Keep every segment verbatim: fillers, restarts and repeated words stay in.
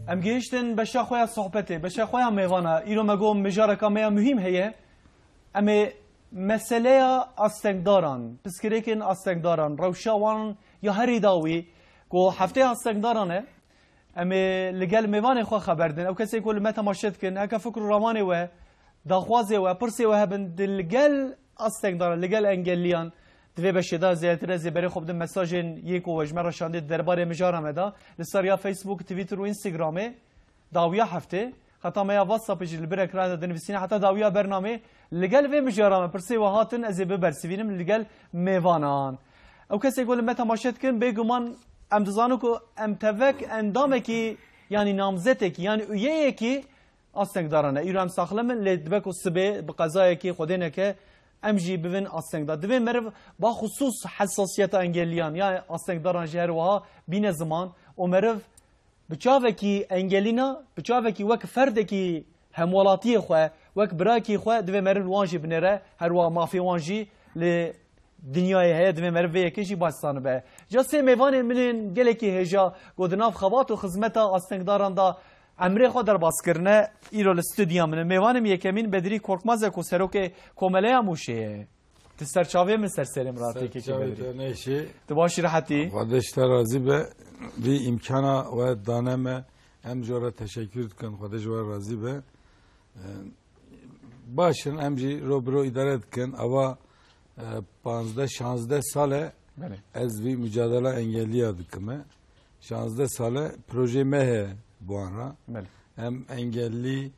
Em gihiştin beşa xwe ya sohbetê, beşa xwe ya mêvana. Îro me got mijareka me ya muhîm heye. Em ê meseleya astengdaran, piskirêkên astengdaran, rewşa wan ya herî dawî ku heftê astengdaran e. Em ê li gel mêvanê xwe xeber din. Ew kesê ku li me temaşe dikin, heke fikr û ramanê we, daxwazê we, pirsê we hebin, di li gel astengdaran, li gel engelliyan, di vê beşê de zêdetir ez ê berê xwe bidim mesajên yê ku we ji me re şandê di derbarê mijara me de, li ser ya Facebook, Twitter û Instagramê, dawiya heftê, xeta me ya WhatsAppê jî li bir ekranê de dinivîsîne, heta dawiya bernamê, li gel vê mijara me pirsê we hatin, ez ê bibersivînim li gel mêvanan. Ew kesê ku li me temaşe dikin, bêguman em dizanin ku em tevek endamekî, yanî namzetekî, yanî uyeyekî astengdaran e. Îro em saxlem in, lê dibe ku sibê bi qezayekî Xwedê neke em jî bivin astengdar. Divê meriv baxusûs hesasiyeta engelliyan ya astengdaran jî her wiha bîne ziman û meriv bi çavekî engelîna, bi çavekî wek ferdekî hemwelatiyê xwe, wek birakî xwe divê meriv li wan jî binêre, her wiha mafê wan jî li dinyayê heye, divê meriv vê yekê jî baş zanibe. Ja sê mêvanên min ên gelekî hêja ku di nav xebat û xizmeta astengdaran de emrê xwe derbas kirine, îro li stûdya min in. Mêvanê min yekemîn Bedirî Korkmaz e ku serokê Komeleya Mûşê ye. Ti ser çavê min, ser serê min re Ser têkekî çavê Bedirî. te neyşê. Tu baş î rehetî? Xwedê ji te razî be. Vî îmkana we dane me. Em ji we re teşekkür dikin. Xwedê ji we razî be. Em, baş in, em jî ro bi ro îdare dikin. Ava, e, panzdeh şanzdeh sal e Belê. ez vî mücadela engelliya dikime. Şanzdeh sal e projê me heye bi wan re. Belê. Em engellî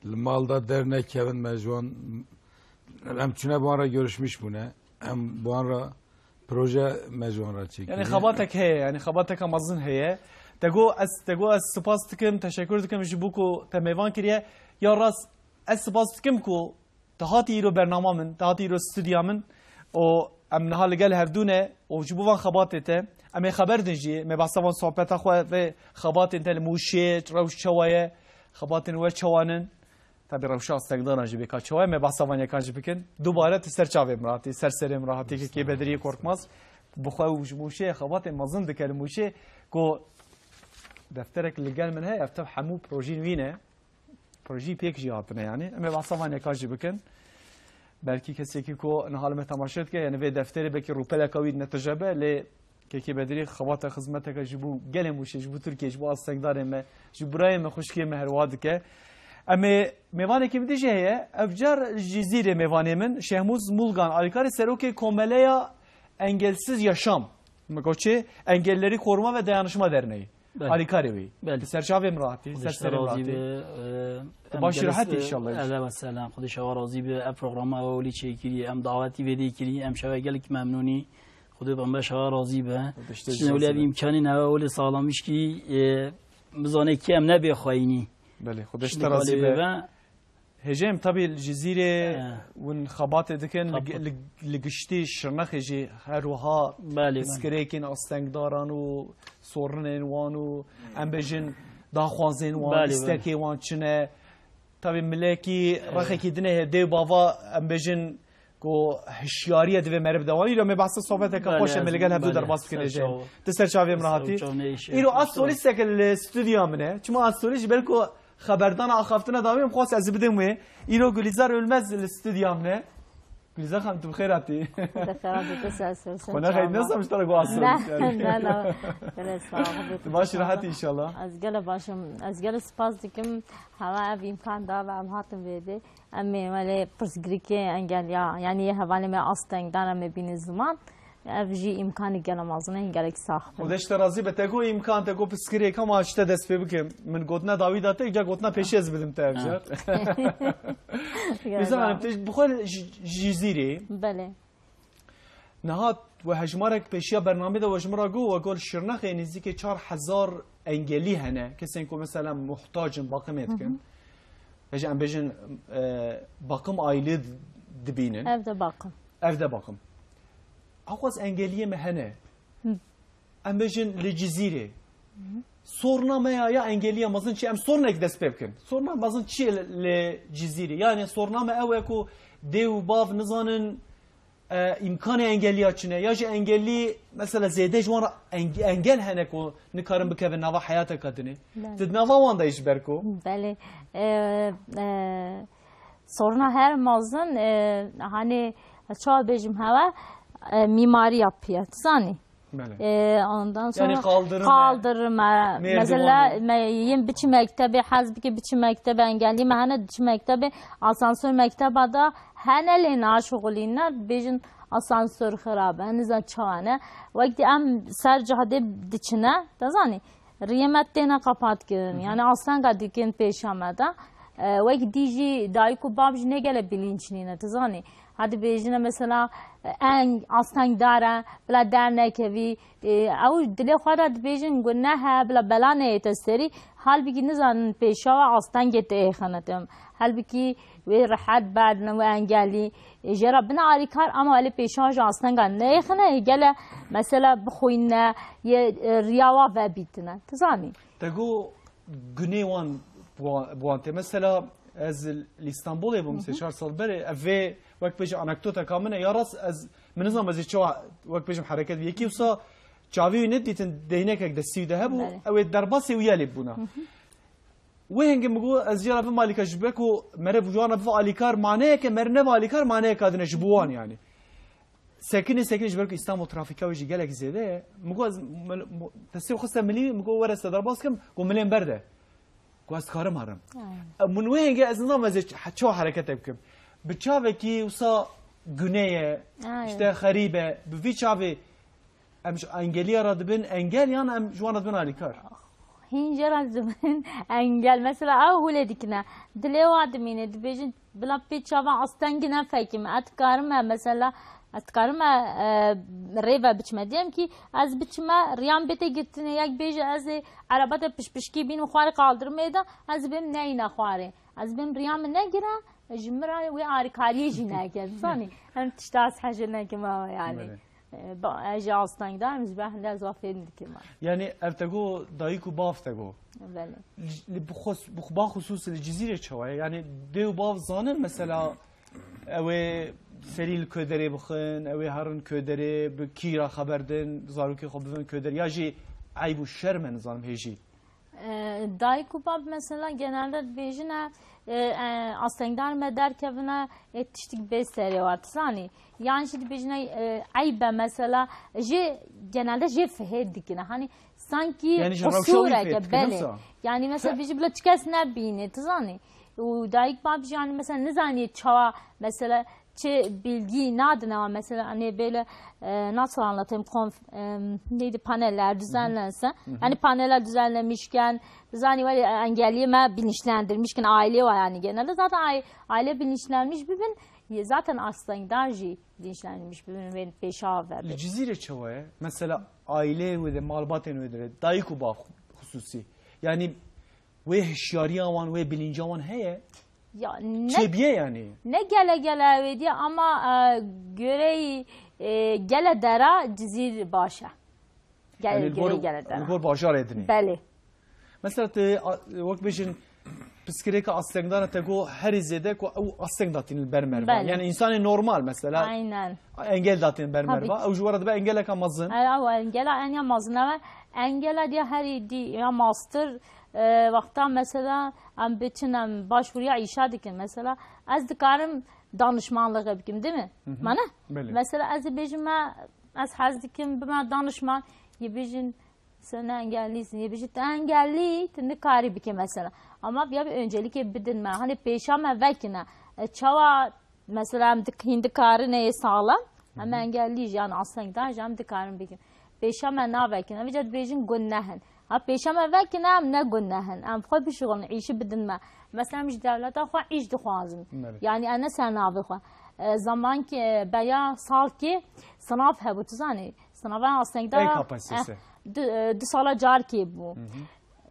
li mal de dernekevin, me ji wan, em çûne bi wan re görüşmüş bûne. Em bi wan re proje me ji wan re çêkiriye. Yani xebatek heye, yani xebateka mezin heye. Te got ez, te got ez spas dikim, teşekkür dikim ji bo ku te mêvan kiriye. Ya rast, ez spas dikim ku te hatî îro bernama min, te hatî îro stûdya min û em niha li gel hevdû ne û ji bo van xebatê te em ê xeber din jî, me behsa van sohbeta xwe vê xebatên te li Mûşê, rewş çawa ye, xebatên we çawa nin? Tabî rewşa astengdaran jî bê ka çawa ye, me behsa van yekan jî bikin. Dubare tu ser çavê min re hatî, ser serê min re hatî, kekê Bediriyê Korkmaz. Bi xwe û ji Mûşê xebatê mezin dike li Mûşê ku defterek li gel min heye, ev tev hemû projîn wî ne. Projî pêk jî hatine yani. Em ê behsa van yekan jî bikin. Belkî kesekî ku niha li me temaşe dike, yani vê defterê belkî rûpeleka wî netije be, lê Kekê Bedirî xebata xizmeteke ji bo gelê Mûşê, ji bo Tirkiyê, ji bo astengdarê me, ji bo birayê me, xwişkê me herwiha dike. Em ê mêvanekî min dî jî heye, ev car li Cizîrê mêvanê min, Şehmûz Mulgan, alîkarê serokê Komeleya Engelsiz Yaşam, min got çi, Engelleri Koruma ve Dayanışma Derneği. Belê. Alîkarê wî. Belê. Di ser çavê min re hatî, ser serê min re hatî. Xwedê ji te razî be, e, Tu em baş gelek, rehet e, înşallah. Ehlen ve sehlen. Xwedê ji we razî be. Ev programa ew ewilî çêkirî, em dawetî vê dê kirî, em şevek gelek memnûnî. Xwedê pembe ji we razî be. Xwedê ji te Çin razî ewlê ev be. Îmkanî neve ewlê saxlamiş kî, e, bizane kî em ne bê xweyînî. Belê, Xwedê ji Çin te razî kalê be. Be. Hêjê em tabî li Cizîrê He. win xebatê dikin, li, Tabii. li, li giştî Şirnexê jî her wiha Belê, belê. piskirêkên astengdaran û sorinên wan û em bêjin daxwazên wan, Belê, belê. îstekê wan çi ne. Tabî milekî Evet. rexekî din e, dê û bava em bêjin ku hişyariye divê meriv de wan. Îro me behsa sohbeteke Belê, xweş e, me li gel hevdû belê, derbas dikin ser hêjê. çav. Tu ser çavê min Ser rehatî. çav ne işe, Îro ser az çav. solîsteke li stûdya min e. Çima az solîst ji ber ku xeberdana axaftina dawî em xwest ez bidim wê. Îro Gulîzar Ölmez li stûdya min e. Gulîzar xanim, tu bi xêr hatî. Xwedê xêra bike, ser ser, ser Xwe nexeyî, çawa. Nesam ji te re got Ne, aslan. ne, ne. Gelek sax bî, Tu baş, Xwedê rehat çawa. inşallah. Ez gelek baş im. Ez gelek spas dikim. Hava ev îmkan da ve em hatin vê dê. Em ê welê pirsgirêkê engel ya. Yani yê hevalê me asteng dan em ê bînin ziman. Ev jî îmkanî gelek mezin e, gelek sax bin. Xwedê ji te razî be. Te got îmkan, te got pirsgirêk, ama ji te dest pê bikim. Min gotina dawî da te, ca gotina pêşî ez bidim te ev Ha. car. Gelek Gulîzar xanim, sax. tu ji, bi xwe ji, ji Cizîrê. Belê. Niha we hejmarek pêşiya bernamê de we ji min re got, we got li Şirnexê nêzîkê çar hezar engelî hene. Kesên ku mesela muhtac in, baqimê dikin. Hı hı. Bêje em bêjin, e, baqim aîlî dibînin. Ev de baqim. Ev de baqim. Aqwaz engeliyê me hene. Hı. Em bêjin li Cizîrê. Hı hı. Sorna me ya, ya engeliya mezin çi? Em sornek dest pê bikin. Sorna mezin çi ye li, li Cizîrê? Yani sorna me ew e ku dê û bav nizanin e, îmkanê engeliya çi ne? Ya jî engellî, mesela zêde ji wan re eng-, engel hene ku nikarin bikevin nava heyateka dinê. Belê. Tu di nava wan de yî ji ber ku? Belê. E, e, soruna her mezin, e, hani, çawa bêjim hewe, e, mîmariya piye, tu zanî? Belê. E, ondan sonra Yani kaldırım, kaldırım, e, merdivan. Mesela, me-, yên biçi mektebê, hez bike biçi mektebê, engellî me hene diçi mektebê, asansör mekteba da hene lê naşixulîne, bêjin asansör xirab e, nizan çawa ne. Wekî em ser cadê diçine, te zanî, riyê me têne qepat kirin. Hı hı. Yani astenga dikin pêşa me de. E, wekî dî jî dayik û bab jî ne gele bilinç nîne, tu zanî. Hadi bêjine mesela, e, eng, astengdar e, bila dernekevî, e, ew dilê xwe de dibêjin guneh e, bila bela neyête serî, halbikî nizanin pêşawa astengê têxine tim. Halbikî wê rehet berdin, wê engellî, e, jê re bine alîkar, ama welê pêşawa ji astenga neyêxine, e, gele mesela bixwîne, yê, e, riya wa vebîtine. Tu zanî? Te got gunê wan bi wan, bi wan tê. Mesela ez li Îstanbulê bûm, Hı hı. sê çar sal berê. Ev vê wek bêjim anekdoteka min e. Ya rast ez, min nizam ez ê çawa wek bêjim hereket bi yekî wisa çavî wî nedîtin deynekek destî wî de hebû. Belê. Ew ê derbasê wî yê lê bûna. Hı hı. Wê hingê min got ez jê re bim alîkar ji ber ku mere bi wan re biva alîkar maneyeke, mere neba alîkar maneyeka din e ji bo wan yani. Sekinê, sekinê ji ber ku Îstanbul trafîka wê jî gelek zêde ye. Min got ez mil-, mu-, destê xwe xiste milî, min got were ez te derbas kim, got milên berde. Got ez dikarim herim. Aynen. E, min wê hingê ez nizam ez ê ç-, çawa hereketek bikim. Bi çavekî wisa gune ye, Aynen. işte xerîb e, bi vî çavê em ji engeliya re dibin engel yan em ji wan re dibin alîkar? Hîn jê re dibin engel. Mesela ew hûlê dikine. Dilê wa dimîne, dibêjin bila pê çavan astengî nefekîme. Ez dikarim e, mesela, ez dikarim e, e, rê ve biçime. Diyelim ki ez biçime, riyan bête girtinê, yek bêje ez ê ereba te pişpişkî bînim xwarê qaldirimê de, ez bêm neyne xwarê. Ez bêm riya min negire, ji min re wê arîkariyê jî neke. Zanî, em tişta ez hejir nekim ama yani. Belê. E, ba-, ez jî astengdar im, ji ber hinde ez wa fêm dikim. Yani ev te got dayik û bav te got. Belê. Li, li bi xus-, bi xu-, ba xusûsî li Cizîrê çawa ye? Yani dê û bav zanin mesela ew ê serî li köderê bixin, ew ê herin köderê, bi kî re xeber din, zarokê xwe bivin köderê, ya jî eyb û şerm e, nizanim hêjî. E, dayik û bab mesela genelde dibêjine, e, e, astengdar me derkevine, e, tiştik bê serê wa, tu zanî. Yan jî dibêjine, e, eyb e mesela, jê genelde jê fihêr dikine. Hani sanki Yani ji rewşa wî qusûreke, fihêr dikine belê. Sa? Yani mesela bijî bila çi kes nebîne, tu zanî. Û dayik bab jî yani mesela nizaniye çawa mesela çi bilgî nadine wa mesela, hani böyle, e, nasıl anlatayım, konf-, e, neydi, paneller düzenlense. Hı hı. Hani paneller düzenlemişken, zanî wele engelliye me bilinçlendirmişken, aile var yani genelde. Zaten ai-, aile bilinçlenmiş bibin, zaten astengdar jî bilinçlenmiş bibin ve pêşa ve Li Cizîrê çawa ye? Mesela aileyê wê de, malbatên wê de, dayik û bav xusûsî. Yani wê hişyariya wan, wê bilinca wan heye? Ya ne, Çêbiye yani. Ne gele gele ew ê diye ama, e, göreyî, e, gele dera Cizîr baş e. Gele, Yani li göreyî gor, gele dera. Li gor bajarê dinê. Belê. Mesela te, a, wek bêjin piskirêka astengdana te got herî zêde ku ew asteng datînin ber merva. Belê. Yani insanê normal mesela. Aynen. Engel datînin ber Tabii merva. ki. Ew ji we re dibe engeleka mezin. Ew engela enya mezin e. Engela diye herî dî ya master, e, wexta mesela em biçin, em başvuruya îşa dikin. Mesela ez dikarim danişmanlixê bikim, değil mi? Hı hı. Mane? Belê. Mesela ez ê bêjim me, ez hez dikim bime danişman, yê bêjin sen engellîsin, yê bêjin tu engellî, tu nikarî bike mesela. Ama ya bir öncelikê bidin me, hani pêşa me vekine. E, çawa mesela em dik-, hîn dikarine yê sağlam, Hı hı. em engellî jî, yani astengdar jî em dikarin bikin. Pêşa me navekin. Em vêca dibêjin guneh in. Ha pêşa me vekin em ne guneh in. Em xwe bişuxulin, îşî bidin me. Mesela em ji dewleta xwe îş dixwazin. Belê. Yani em ne ser navê xwe. E, zaman ki, e, beya sal ki sınav hebû, tu zanî. Sınava astengdar. E K P S S. Eh, du, e, du sala carkê bû. Hı hı.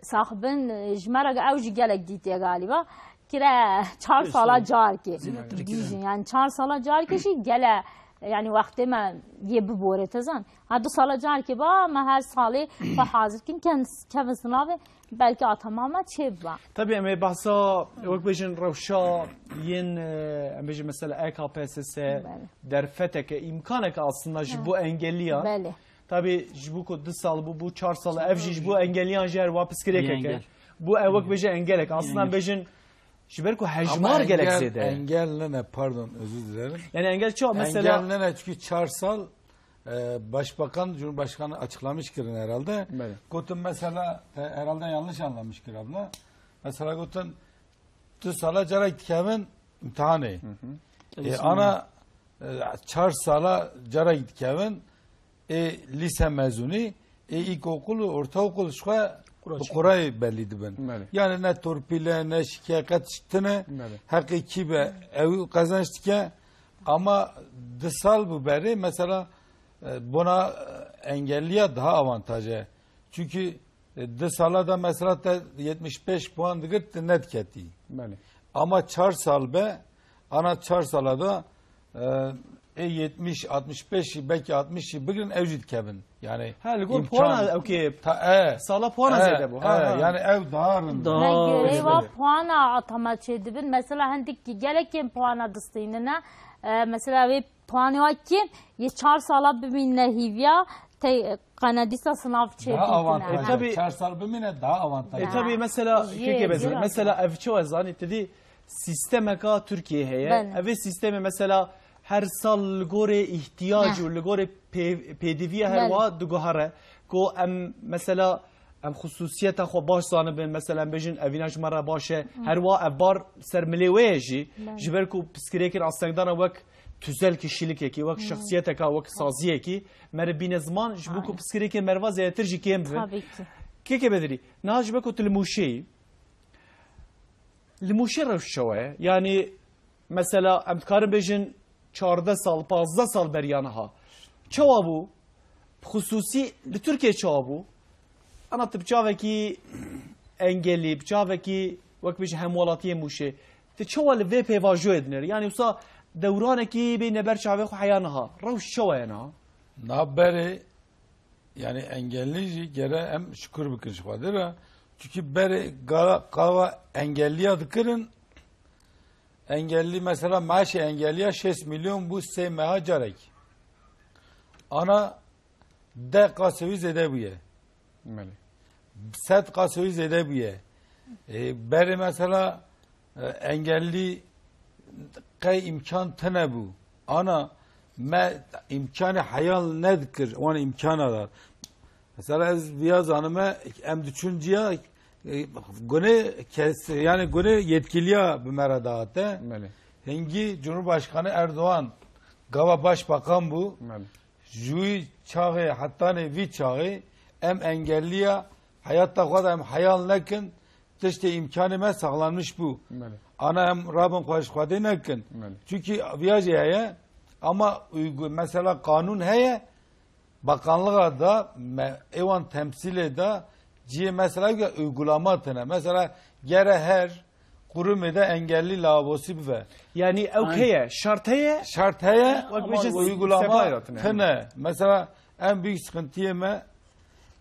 Saxibin, e, ji me re ew jî gelek dîtiye galiba. Kire çar Beş sala sal. carkê. Zî elektrik Dijî, giren. yani çar sala carkê jî gele Yani wextê me yê biborê, te zan. Ha du sala carkê ba, me her salê xwe hazir kin, ken-, kevin sinavê, belkî atama me çê biba. Tabii, em ê behsa, wek bêjin, rewşa yên, e, em bêjin mesela E K P S S, Belê. derfeteke, îmkaneke aslında ji Ha. bo engelliyan. Belê. Tabii, ji bo ku du sal bû, bû çar sal, ev jî ji bo engelliyan jî her wa piskirêkeke. Engel. Bû ew wek bêje engelek. Aslında em Engel. bêjin, ji ber ku Ama hejmar gelek engel, zêde ye. engel nene, pardon, özür dilerim. Yani engel çawa? Mesela Engel nene, çünkü çar sal, e, başbakan, cumhurbaşkanı açıklamış kirin herhalde. Belê. Gotin mesela, e, herhalde yanlış anlamış kir abla. Mesela gotin, tu sala cara dikevin imtihanê. Hı hı. E, ana, e, çar sala cara dikevin, ê lîse mezûnî, ê îlkokul û ortaokul ji xwe Qura bi çi? qurayê belî dibin. Belê. Yani ne torpîl e, ne şikayet tine, Belê. heqê kî be, ew qezenç dike. Ama du sal bû berê, mesela, e, bona, e, engelliya daha avantaj e. Çünkü, e, du sala da mesela te yetmiş beş puan digir, tu nediketî. Belê. Ama çar sal be, ana çar sala da, e, e, yetmiş, altmış beş, belkî altmış bigirin, ew jî dikevin. Yani Ha, li gor imkan puana, okey. Ta, e, Sala puana e, zêde bû. Ha, e, ha. yani ev daha rind. Daha Ne gerê Evet. wa puana atama çê dibin. Mesela hindik ki gelekên puana distînine. E, mesela wê puanê wa kêm, yê çar sala bimîne hîviya, te qenedîsa sınav çê Daha dîtine. avantaj. E, tabii. Çar sal bimîne daha avantaj. E, tabii, mesela, Jê, keke bezin, jê mesela, ev çawa zanî, te dî, Sîstemeka Tirkiyê heye. Belê. Ev ê sîstemê mesela her sal li gorê îhtiyac Heh. û li gorê pê-, pêdiviya her Belê. wa diguhere. Ku em mesela em xusûsiyeta xwe baş zanibin, mesela em bêjin evîna ji me re baş e. Hı. Her wa ev bar ser milê wê ye jî. Belê. Ji ber ku piskirêkên astengdana wek tüzel kişilikekî, wek Hı. şexsiyeteka, wek saziyekî, me re bîne ziman, ji bo ku Aynen. piskirêkên merva zêdetir jî kêm bibin. Tabii ki. Keke Bedirî, niha ji ber ku tu li Mûşê yî, Li Mûşê rewş çawa ye? Yanî, mesela, em dikarin bêjin çardeh sal, pazdeh sal beriya niha. Çawa bû? Bi xusûsî li Tirkiyê çawa bû? Ana tu bi çavekî engelî, bi çavekî, wek bêjin, hemwelatiyê Mûşê. Tu çawa li vê pêvajoyê dinêrî? Yanî, wisa dewranekî bêne ber çavê xwe heya niha. Rewş çawa ye niha? Na berê Yani engelli jî gere em şukur bikin ji Xwedê re. Çunkî berê gala, gava engelliya dikirin, engelli mesela maaşê engelliya şêst milyon bû sê meha carek. Ana deh qasê wî zêde bûye. Belê. Sed qasê wî zêde bûye. E, berê mesela, e, engellî qey îmkan tine bû. Ana me îmkanê heyal nedikir, wan îmkana da. Mesela ez viya zanime, em diçûn ciya, e, gune kes, yani gune yetkiliya bi me re dahate. Belê. Hingî Cumhurbaşkanı Erdoğan gava başbakan bû. Belê. Ji wî çaxê hetanê vî çaxê em engelliya heyata xwe de em heyal nekin, tiştê îmkanê me saxlanmiş bû. Belê. Ana em rabin xwe ji Xwedê nekin. Belê. Çunkî viya jî heye, ama uygu-, mesela qanûn heye, bakanlığa da me, êwan temsîlê de cihê mesela ke uygulama tine. Mesela gere her qurumê de engellî lavabosi bibe. Yani ew Aynen. heye, şart heye. Şart heye, Wek ama bêjin uygulama sepa yaratine. tine. Mesela en büyük sıkıntıya me,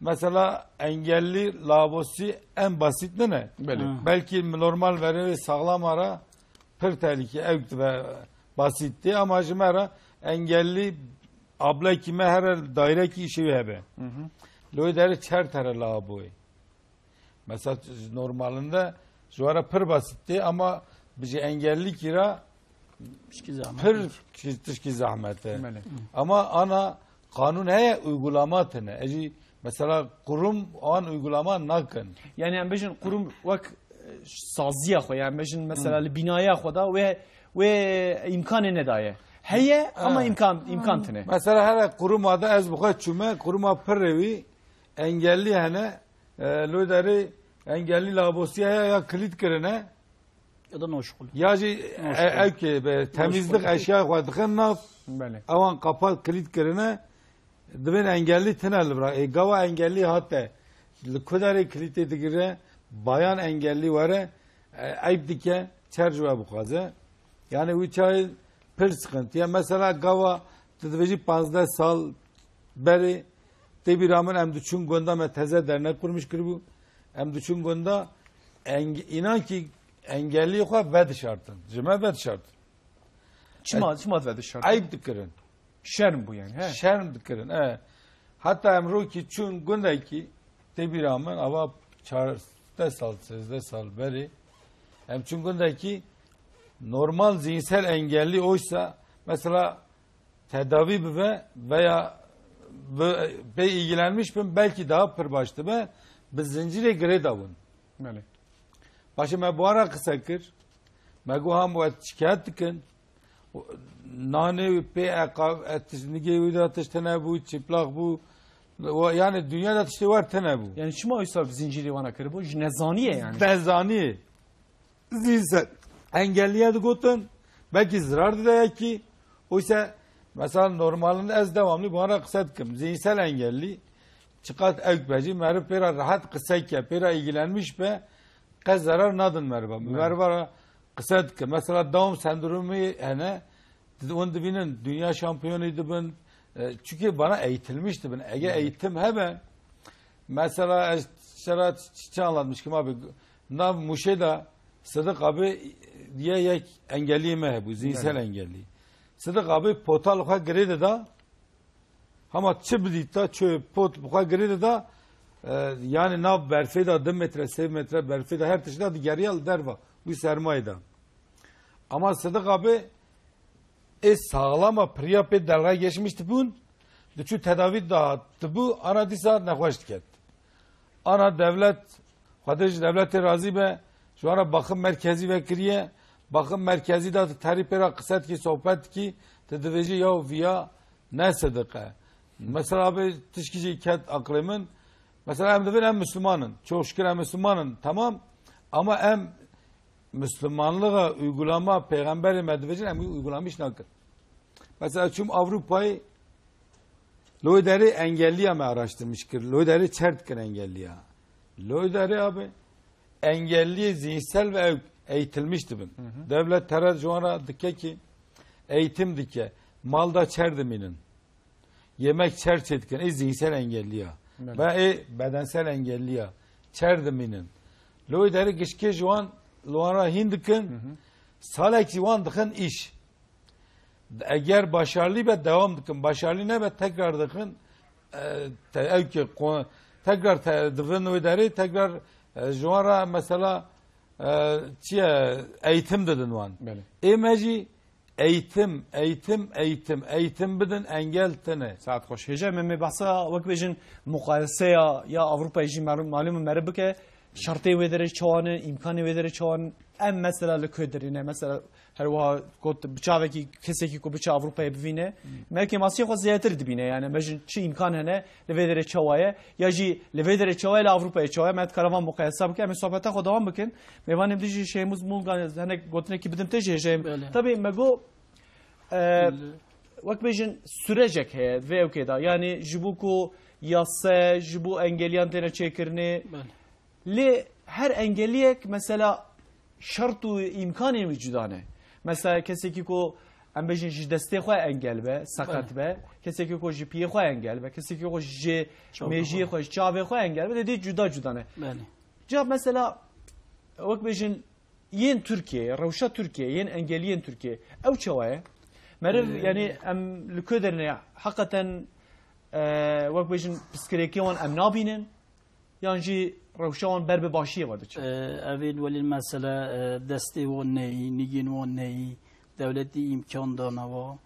mesela engelli lavabosi en basit nine. Belê. Ha. Belki normal verê sağlam ara pir tehlike ew ve basit diye ama ji me re engelli ablekî me here dairekî îşê wî hebe. Hı hı. Lê wê derê çer tere lavaboyê. Mesela normalinde ji we re pir basit tê ama bi ji engellikî re Pişkî zahmet. pir ki-, tişkî zahmet e. Belê. Ama ana qanûn heye, uygulama tine. E jî mesela qurum an uygulama nakin. Yani em bêjin qurum wek, e, saziya xwe, yani bêjin mesela Hı. li binaya xwe da wê, wê îmkanê nedaye. Heye ama Ha. îmkan, îmkan tine. Mesela here quruma da ez bi xwe çûme, quruma pirê wî engelli hene, e, lo derê engelli labosiya heye ya kilît kirine, Ya da noşxul. ya jî, e, Noşxul. ew ki be, temizlik Noşxul. eşya xwe dixin nav, Belê. ewan kapat kilît kirine, dibên engelli tine li vira. E, gava engelli hate, li ku derê kilîtê digire, bayan engelli were, e, eyb dike, çer ji we bixwaze. Yani wî çayê pir sıkıntı. Ya mesela gava Tu dibêjî panzdeh sal berê, tê bîra min em diçûn gunda me teze dernek qurmiş kiribû. Em diçûn gunda eng-, înan kî engelliyê xwe vedişartin. Ji me vedişartin. Çima, çima vedişartin? Eyb dikirin. Şerm bû yani, he? Şerm dikirin, e. Heta emrokî çûn gundekî, tê bîra min, ava çardeh sal, sêzdeh sal berê, em çûn gundekî normal zihinsel engelli oysa, mesela tedavi bibe veya bi, pê ilgilenmiş bin, belkî daha pir baş dibe, bi zincirê girê da bûn. Belê. Paşê me bi wan re qise kir. Me got, "Ham we şikayet dikin. Nanê pê eqa-, e, tiş-, nigê wî de tişt tine bû, çiplaq bû. Wa-, yani dünya de tiştê wer tine bû." Yani çima oysa bi zincirê wana kiribû? Ji nezaniyê yani. Nezaniyê. Zihinsel engelliye digotin, belkî zirar dide yekî. Oysa mesela normalinde ez devamlı bi wan re qise dikim. Zihinsel engelli, çiqat ewk be jî, meriv pê re rehet qise ke, pê re ilgilenmiş be, qe zerar nadin meriva. Evet. Meriva re qise dike. Mesela Down sendromî hene, hûn dibînin dünya şampiyonî dibin. E, çünkü bana eğitilmiş dibin. Eğer Evet. eğitim hebe, mesela ez şera ç-, ç-, anlatmıştım abi. Nav Muşê de Sıdık abi diye yek engelli me hebû, zihinsel Evet. engelli. Sıdık abi potal xwe girê de da, hema çi bidîta, çi pot bi xwe girê de da, e, yani nav berfê de, di metre, sê metre berfê de, her tişt de digeriya li derva, wî sermayê de. Ama Sıdık abi ê sağlama piriya pê dalga geçmiş dibûn, diçû tedavî da dibû, ana dîsa nexweş diket. Ana devlet, Xwedê ji devletê razî be, ji wan re baxim merkezî vekiriye. Baxim merkezî de tu terî pê re qise dikî, sohbet dikî, tu dibêjî, "Ya viya ne sidiq e." Mesela abi tişkî jî ket aqilê min. Mesela em dibin em Müslüman in. Çok şükür em Müslüman in. Tamam. Ama em Müslümanlığa uygulama Peygamberê me dibêjin, em uygulamiş nakin. Mesela çûm Avrupayê, li wê derê engelliya me araştirmiş kir, li wê derê çer dikir engelliya. Li wê derê abi, engelliyê zihinsel ve ew eğitilmiş dibin. Hı hı. Devlet tere ji wan re dike ki, eğitim dike, mal da çer dimînin. Yemek çer çê dikin, ê zihinsel engelliya. Belê. Ve ê bedensel engelliya. Çer dimînin. Li wê derê gişkê ji wan, li wan re hîn dikin, Hı hı. salek jî wan dixin îş. Eger başarılı be, devam dikin. Başarılı nebe, tekrar dikin. E, te-, ew ki ko-, tekrar te-, divin wê derê, tekrar, e, ji wan re mesela, e, çi ye, eğitim didin wan. Belê. Ê me jî eğitim, eğitim, eğitim, eğitim bidin, engel tine. Saet xweş. Hêja me, me behsa wek bêjin muqayeseya ya Avrupayê jî malum, malum meriv bike. Şertê wê derê çawan in, îmkanê wê derê çawan in. Em mesela li ku dirîne, mesela Her wiha got, bi çavekî kesekî ku biçe Avrupayê bivîne, Hmm. me kêmasiyê xwe zêdetir dibîne. Yani me jin çi îmkan hene, li vê derê çawa ye, ya jî li vê derê çawa ye, li Avrupayê çawa ye, me dikare van muqayesa bike. Em ê sohbeta xwe dewam bikin. Mêvanê min dijî Şehmuz Mulgan, hinek gotinekî bidim te jî hêjayê min. Belê. Tabî me got, e, Belê. wek bêjin sürecek heye vê ewkê de. Yani ji bo ku yase, ji bo engeliyan têne çêkirinê. Belê. Lê her engeliyek mesela şert û îmkanên wî cuda ne. Mesela kesekî ku em bêjin ji destê xwe engel be, seqet Belê. be, kesekî ku ji piyê xwe engel be, kesekî ku ji Çavê mêjiyê xwe. xwe, ji çavê xwe engel be, dê cuda cuda ne. Belê. Ca mesela wek bêjin yên Tirkiyeyê, rewşa Tirkiyeyê, yên engeliyên Tirkiyeyê, ew çawa ye? Meriv, Ee, yani em li ku derine heqeten, e, wek bêjin piskirêkê wan em nabînin? Yan jî rewşa wan ber bi başiyê ve diçe? Ee, ev ên welî mesele, e, destê wan neyî, nigên wan neyî, dewletî îmkan dane wa,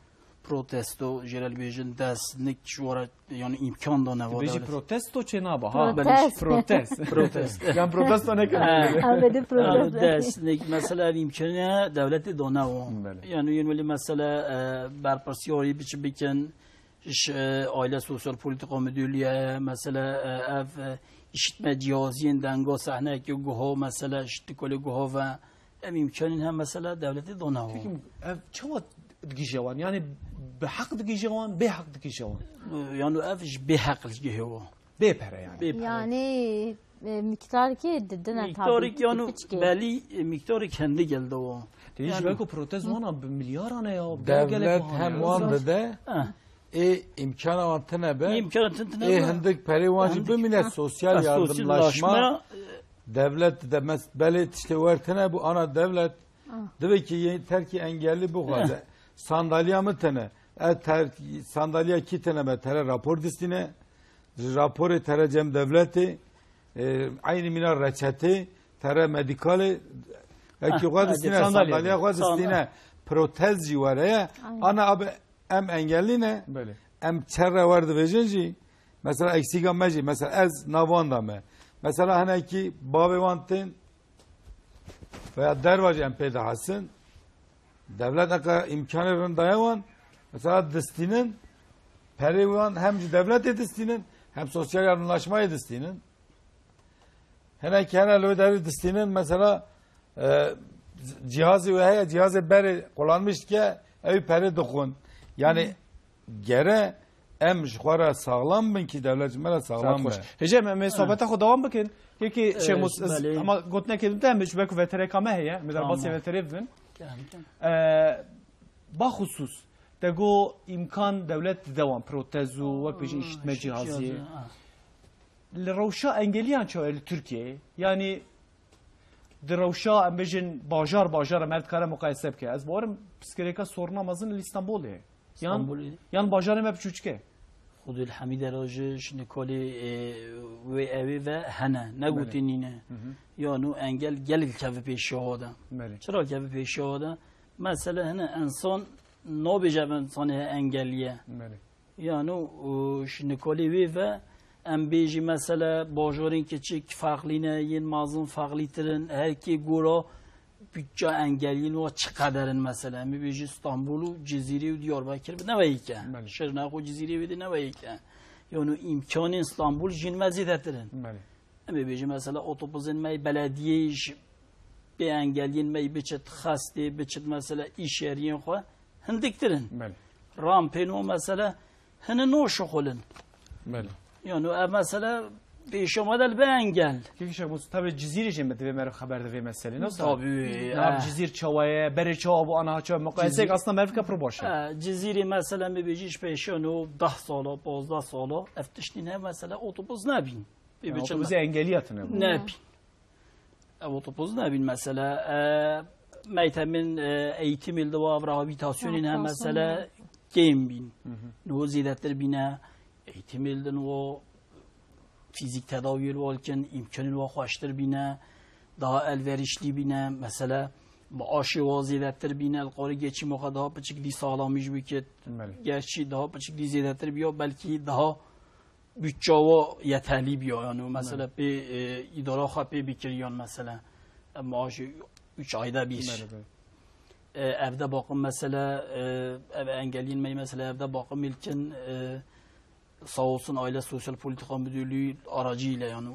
protesto, jê re bêjin dest, nik ji wa re, yani îmkan dane wa Dibêjî dewlet. protesto çê naba, ha? Protest. Protest. Protest. Yan protesto nekin. Ha. Abi de Ha, protest. dest, nik, mesele ev îmkanê dewletê dane wa. Belê. Yani yên welî mesele, e, berpirsiyarî biçi bikin, Ji, e, Aile Sosyal Politika Müdürlüğü, mesela, e, ev, e, işitme cihaziyên denga sehnekê guha, mesela, işittikoli guha ve em imkanên hem, mesela, devletê dane wan. Peki, ev çawa digihîje wan? Yani bi heq digihîje wan, bê heq digihîje wan? E, yani ev ji bê heq digihê wan. Bê pere yani. Bê pere. Yani, e, miktarkê didine Miktarek tabi, yani piçkê. belî, e, miktarek kendi geldi o. Tê ji Yani- ber ku protez wana bi milyaran e ya, gelek Devlet buhane hem ya. wan dide, Eh. ê îmkana wan tine be, Ê îmkana tine tine ê be. hindik perê wan jî Hindik. bimîne, Ha. sosyal Ha, sosyal yardımlaşma, laşma. devlet dide, mes-, belê tiştê wer tine bû, ana devlet Ah. divê ki yê terkî engellî bixwaze. Eh. Sandalya min tine. E, ter-, sandalya kî tine be, tere rapor distîne. Ji raporê tere cem devletê, e, eynî mîna reçetê, tere medîkalê, e, Ah, kî xwe hadi, distîne, sandalye. sandalya xwe Sandal- distîne, protez jî were ye. Aynen. Ana abi em engellî ne. Belê. Em çerre wer dibêjin jî, mesela eksîka me jî, mesela ez navanda me. Mesela hinekî bavê wan tên veya derva jî em pê dihesin. Devlet eka îmkanê rind daye wan, mesela distînin, perê wan hem ji devletê distînin, hem sosyal yardımlaşmayê distînin. Hinek hene li wê derê distînin, mesela, e, cihazê wê heye, cihazê berê kullanmış dike, ew perê dixwin. Yani gere em ji xwe re saxlam bin ki devlet ji me re saxlam be. Hêjê, em ê sohbeta xwe dewam bikin. Yekê Ee, Şêx Mus-, ez belê. ama gotinekê din te, em ji ber ku vetereka me heye, em ê derbasî Tamam. veterê bibin. Tamam, tamam. Ee, baxusus, te got îmkan dewlet dide wan, protez û wek bêjin Aa, îşitme cihazê. cihazê, ha. Li rewşa engeliyan çawa ye li Tirkiyeyê? Yanî di rewşa, em bêjin, bajar, bajar e, me dikare muqayese bike. Ez bawerim pirsgirêka sorina mezin li Îstanbulê ye. Yan, Îstanbulê. yan bajarê me biçûçik e. Xwedê elhemîdera ji, ji Nikolê, e, wê evê ve hene. Negotî Belê. nîne. Hı hı. Ya nû engel gelek kevî pêşiya de. Belê. Çira kevî pêşiya de? Mesele hene, insan nabêje ev insanê engeliye. Belê. Yanî, û ji nikolê wê ve em bêjî, mesela, bajarên kiçik ferqlî ne, yên mezin ferqlîtir in, her kê gora bütçe engeliyên wa çi qeder in, mesela. Em ê bêjî Stenbul û Cizîrê û Diyarbekir bi neweyî ke. Belê. Şirnex û Cizîrê wê de neweyî ke. Yanî îmkanên Stenbul jîn me zêdetir in. Belê. Em ê bêjin, mesela, otobusên me yê belediyê ji pê engeliyên me yê biçit xestê, biçit, mesela, îş yeriyên xwe hindiktir in. Belê. Rampên û, mesela, hine no şixulin. Belê. Yani ev, mesela, pêşiya me de li be engel. Kekî Şêx Mûs, tabi Cizîrê jî me divê meriv xeber de vê meselê, ne? Tabi, Nav e. Cizîr çawa ye, berê çawa bû, ana çawa, muqayeseyek Cizîr- aslında meriv ke pir baş e. E, Cizîrê, mesela, me bêjî ji pêşiya no deh sala, pazdeh sala, ev tiştî ne, mesela, otobus nebîn. Pê Yani biçin otobusê me. Engeliya tine bû. Nebîn. Ev otobus nebîn, mesela, e, meytemên, e, eğitimê li wa rehabilitasyonên Ha, hem, mesela, personel. kêm bîn. Hı hı. Niho zêdetir bîne, eğitimê li din wa fîzîk tedawiyê li wa dikin, îmkanên wa xweştir bîne, daha elverişlî bîne, mesela, maaşê wa zêdetir bîne, li qorê geçîma xwe daha piçik dî sağlamîş bikit. Belê. Gerçî daha piçik dî zêdetir biya, belkî daha bütçe wa yeterlî biya, yani, mesela, pê, e, îdara xwe pê bikiriyan, mesela, e, maaşê üç ayda bir. Belê, belê. E, evde bakım, mesela, e, ev engeliyên me, mesela, evde bakım ilkin, e, sağ olsun Aile Sosyal Politika Müdürlüğü aracıyla, yani,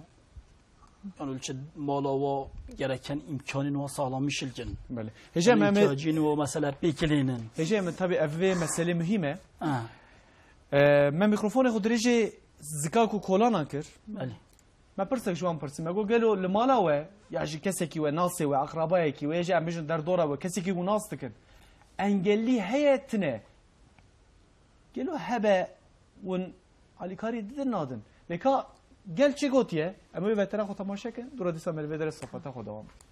yani, ölçü mala wa gereken imkanın wa sağlamış ilkin. Belê. Hêja Yani, me, me ihtiyacını o, mesela, pekilinin. Hêja me, tabii, ev vê meselê muhîm e. Ha. E, me mîkrofonê xwe dirêjê zikak û kolanan kir. Belê. Me pirsek ji wan pirsî. Me got, gelo li mala we, ya ji kesekî we, nasê we, akrabayekî we, ya jî em bijin derdora we, kesekî hûn nas dikin, engellî heye tine? Gelo hebe hûn alîkarî didin nadin? Lê ka gel çi gotiye? Em ê vetera xwe temaşe kin, dûra dîsa me li vê derê sohbeta xwe dewam bikin.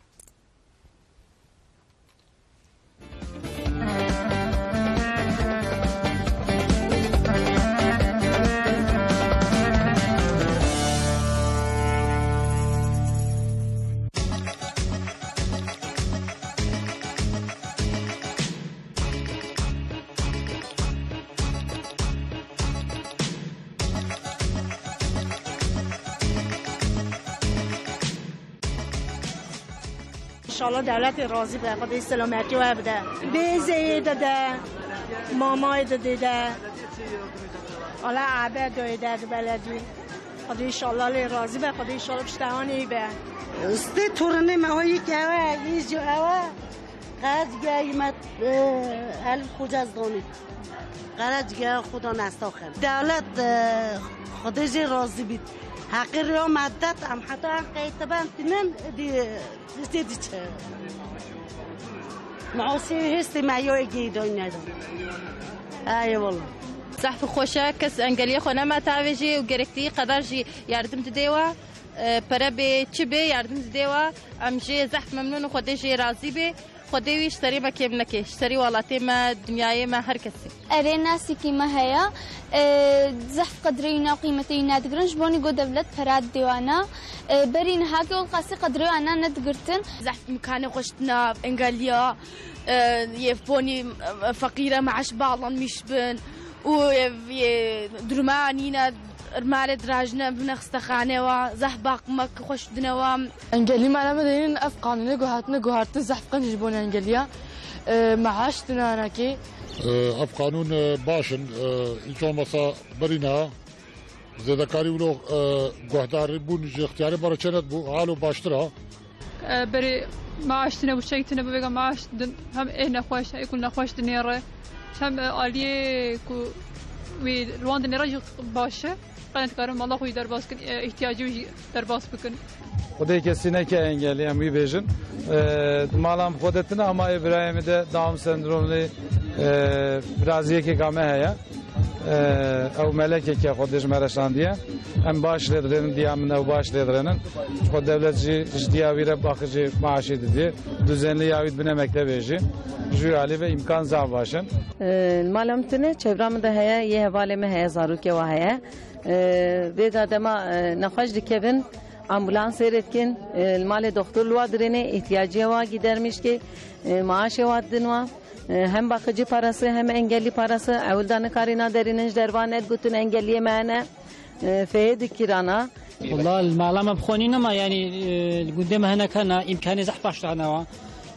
İnşallah devletê razî be, Xwedê selametî we bide. Bêzeyê de de, mamayê de de de. Ala abe doyê de de beledî. Xwedê inşallah lê razî be, Xwedê inşallah piştewanê be. Stê torunê me wayî ke ewe, yî jî ewe. Qerecîgeya me, e, Elî Xoca ez danî. Qerecîgeya Xoda nestaxin. Dewlet, e, Xwedê jê razî bît. Heqê rêya me dat, em heta em qeyteben tînin, dî, dî, dî çi? Meosî hêstê me yo êgî doyne. Eyvallah. Zehf xweş e, kes engeliyê xwe nema tavê jî û gerektiği qedar jî yardim didê we. E, pere bê, çi bê, yardim didê we. Em jê zehf memnûn û Xwedê jê razî bê. Xwedê wî ji serê me kêm neke, ji serê welatê me, dinyayê me, her kesî. Erê, nasîkî me heye. E, zehf qedrê wî ne, qîmetê wî nedigirin. Ji bonî ku dewlet pera didê wana. E, berî niha ke ol qasî qedrê wana nedigirtin. Zehf imkanê xweş dina engeliya, e, yê bonî, e, feqîre maaş bağlanmış bin û, e, yê duruma nîne, malê dirajine bine xistexane wa, zehf baqmek xweş dine wa. Engelî me nebe deynin ev qanûnê ku hatine guhartin zehf qenc ji bonê engeliya, e, maaş dine hinekê. E, ev qanûn, e, baş in, e, hiç olmasa berî niha zêdekarî wilo, e, guhdarî bûn ji ixtiyarê bare çê nedibû, halo baştir a. E, berê maaş tine bû, çek tine bû, vêga maaş din hem ê nexweş, ê ku nexweş dinêre, hem, e, aliyê ku wî li wan dinêre jî baş e. Qene dikarin mala xwe jî derbas kin, e, ihtiyacê wî jî derbas bikin. Xwedê kesî neke engelî, em wî bêjin. E, mala min xwe de tine, ama ê birayê min de Down sendromlî, e, biraziyekê ka me heye. E, ew melekeke Xwedê ji me re şandiye. Em baş lê dirênin, diya min ew baş lê dirênin. Ji xwe dewlet jî ji diya wî re baxicî maaşê didiye. Düzenli ya wî dibine mektebê jî. Ji wî alî ve îmkan zaf baş in. E, mala min tine, çevra min de heye, yê hevalê min heye, zarokê wa heye. E, vêga dema, e, nexweş dikevin, ambulans sêr dikin, e, li malê doktor li wa dirêne, îhtiyacê wa gidermiş ke, e, maaşê wa didin wa. E, hem bakıcı parası hem engelli parası, ewil da nikarîna derînin ji derva nedgutin engelliyê me hene, e, feyê dikirana. Wala li mala me bi xwe nîn ama, yanî, e, li gundê me hinek hene, îmkanê zehf baş hene wa.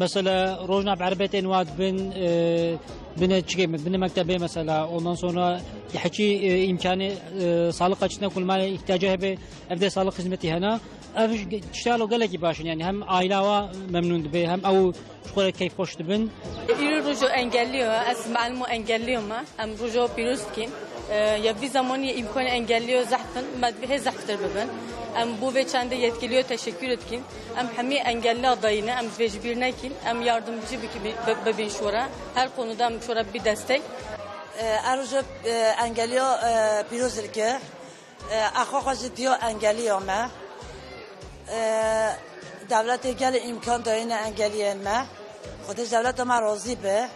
Mesela rojna bi erebetên wa dibin, e, bine çikê, bine mektebê mesela. Ondan sonra heçî, e, îmkanê, e, sağlık açısından ku li malê ihtiyacı hebe, evde sağlık hizmetî hene. Ev tişta lo gelekî baş in, yanî hem aîla wa memnûn dibe, hem ew ji xwe re keyfxweş dibin. Îro rojo engelliyo, ez malimo engelliyo me. Em rojo pîroz dikîn. E, ya vî zamanî îmkanê engelliyo zehf in, me divê hê zehftir bibin. Em bo vê çendê yetkiliyo teşekkür dikîn. Em hemî engelliya dayî ne, em divê ji bîr nekîn. Em yardımcı bikî-, bi-, bibîn şora. Her konuda em şora bî destek. E, ez rojo, e, engelliyo, e, pîroz dike. E, ez xwe xwe jî diyo engelî ya me. E, dewletê gelê îmkan dayîne engeliyên me. Xwedê ji dewleta me razî be.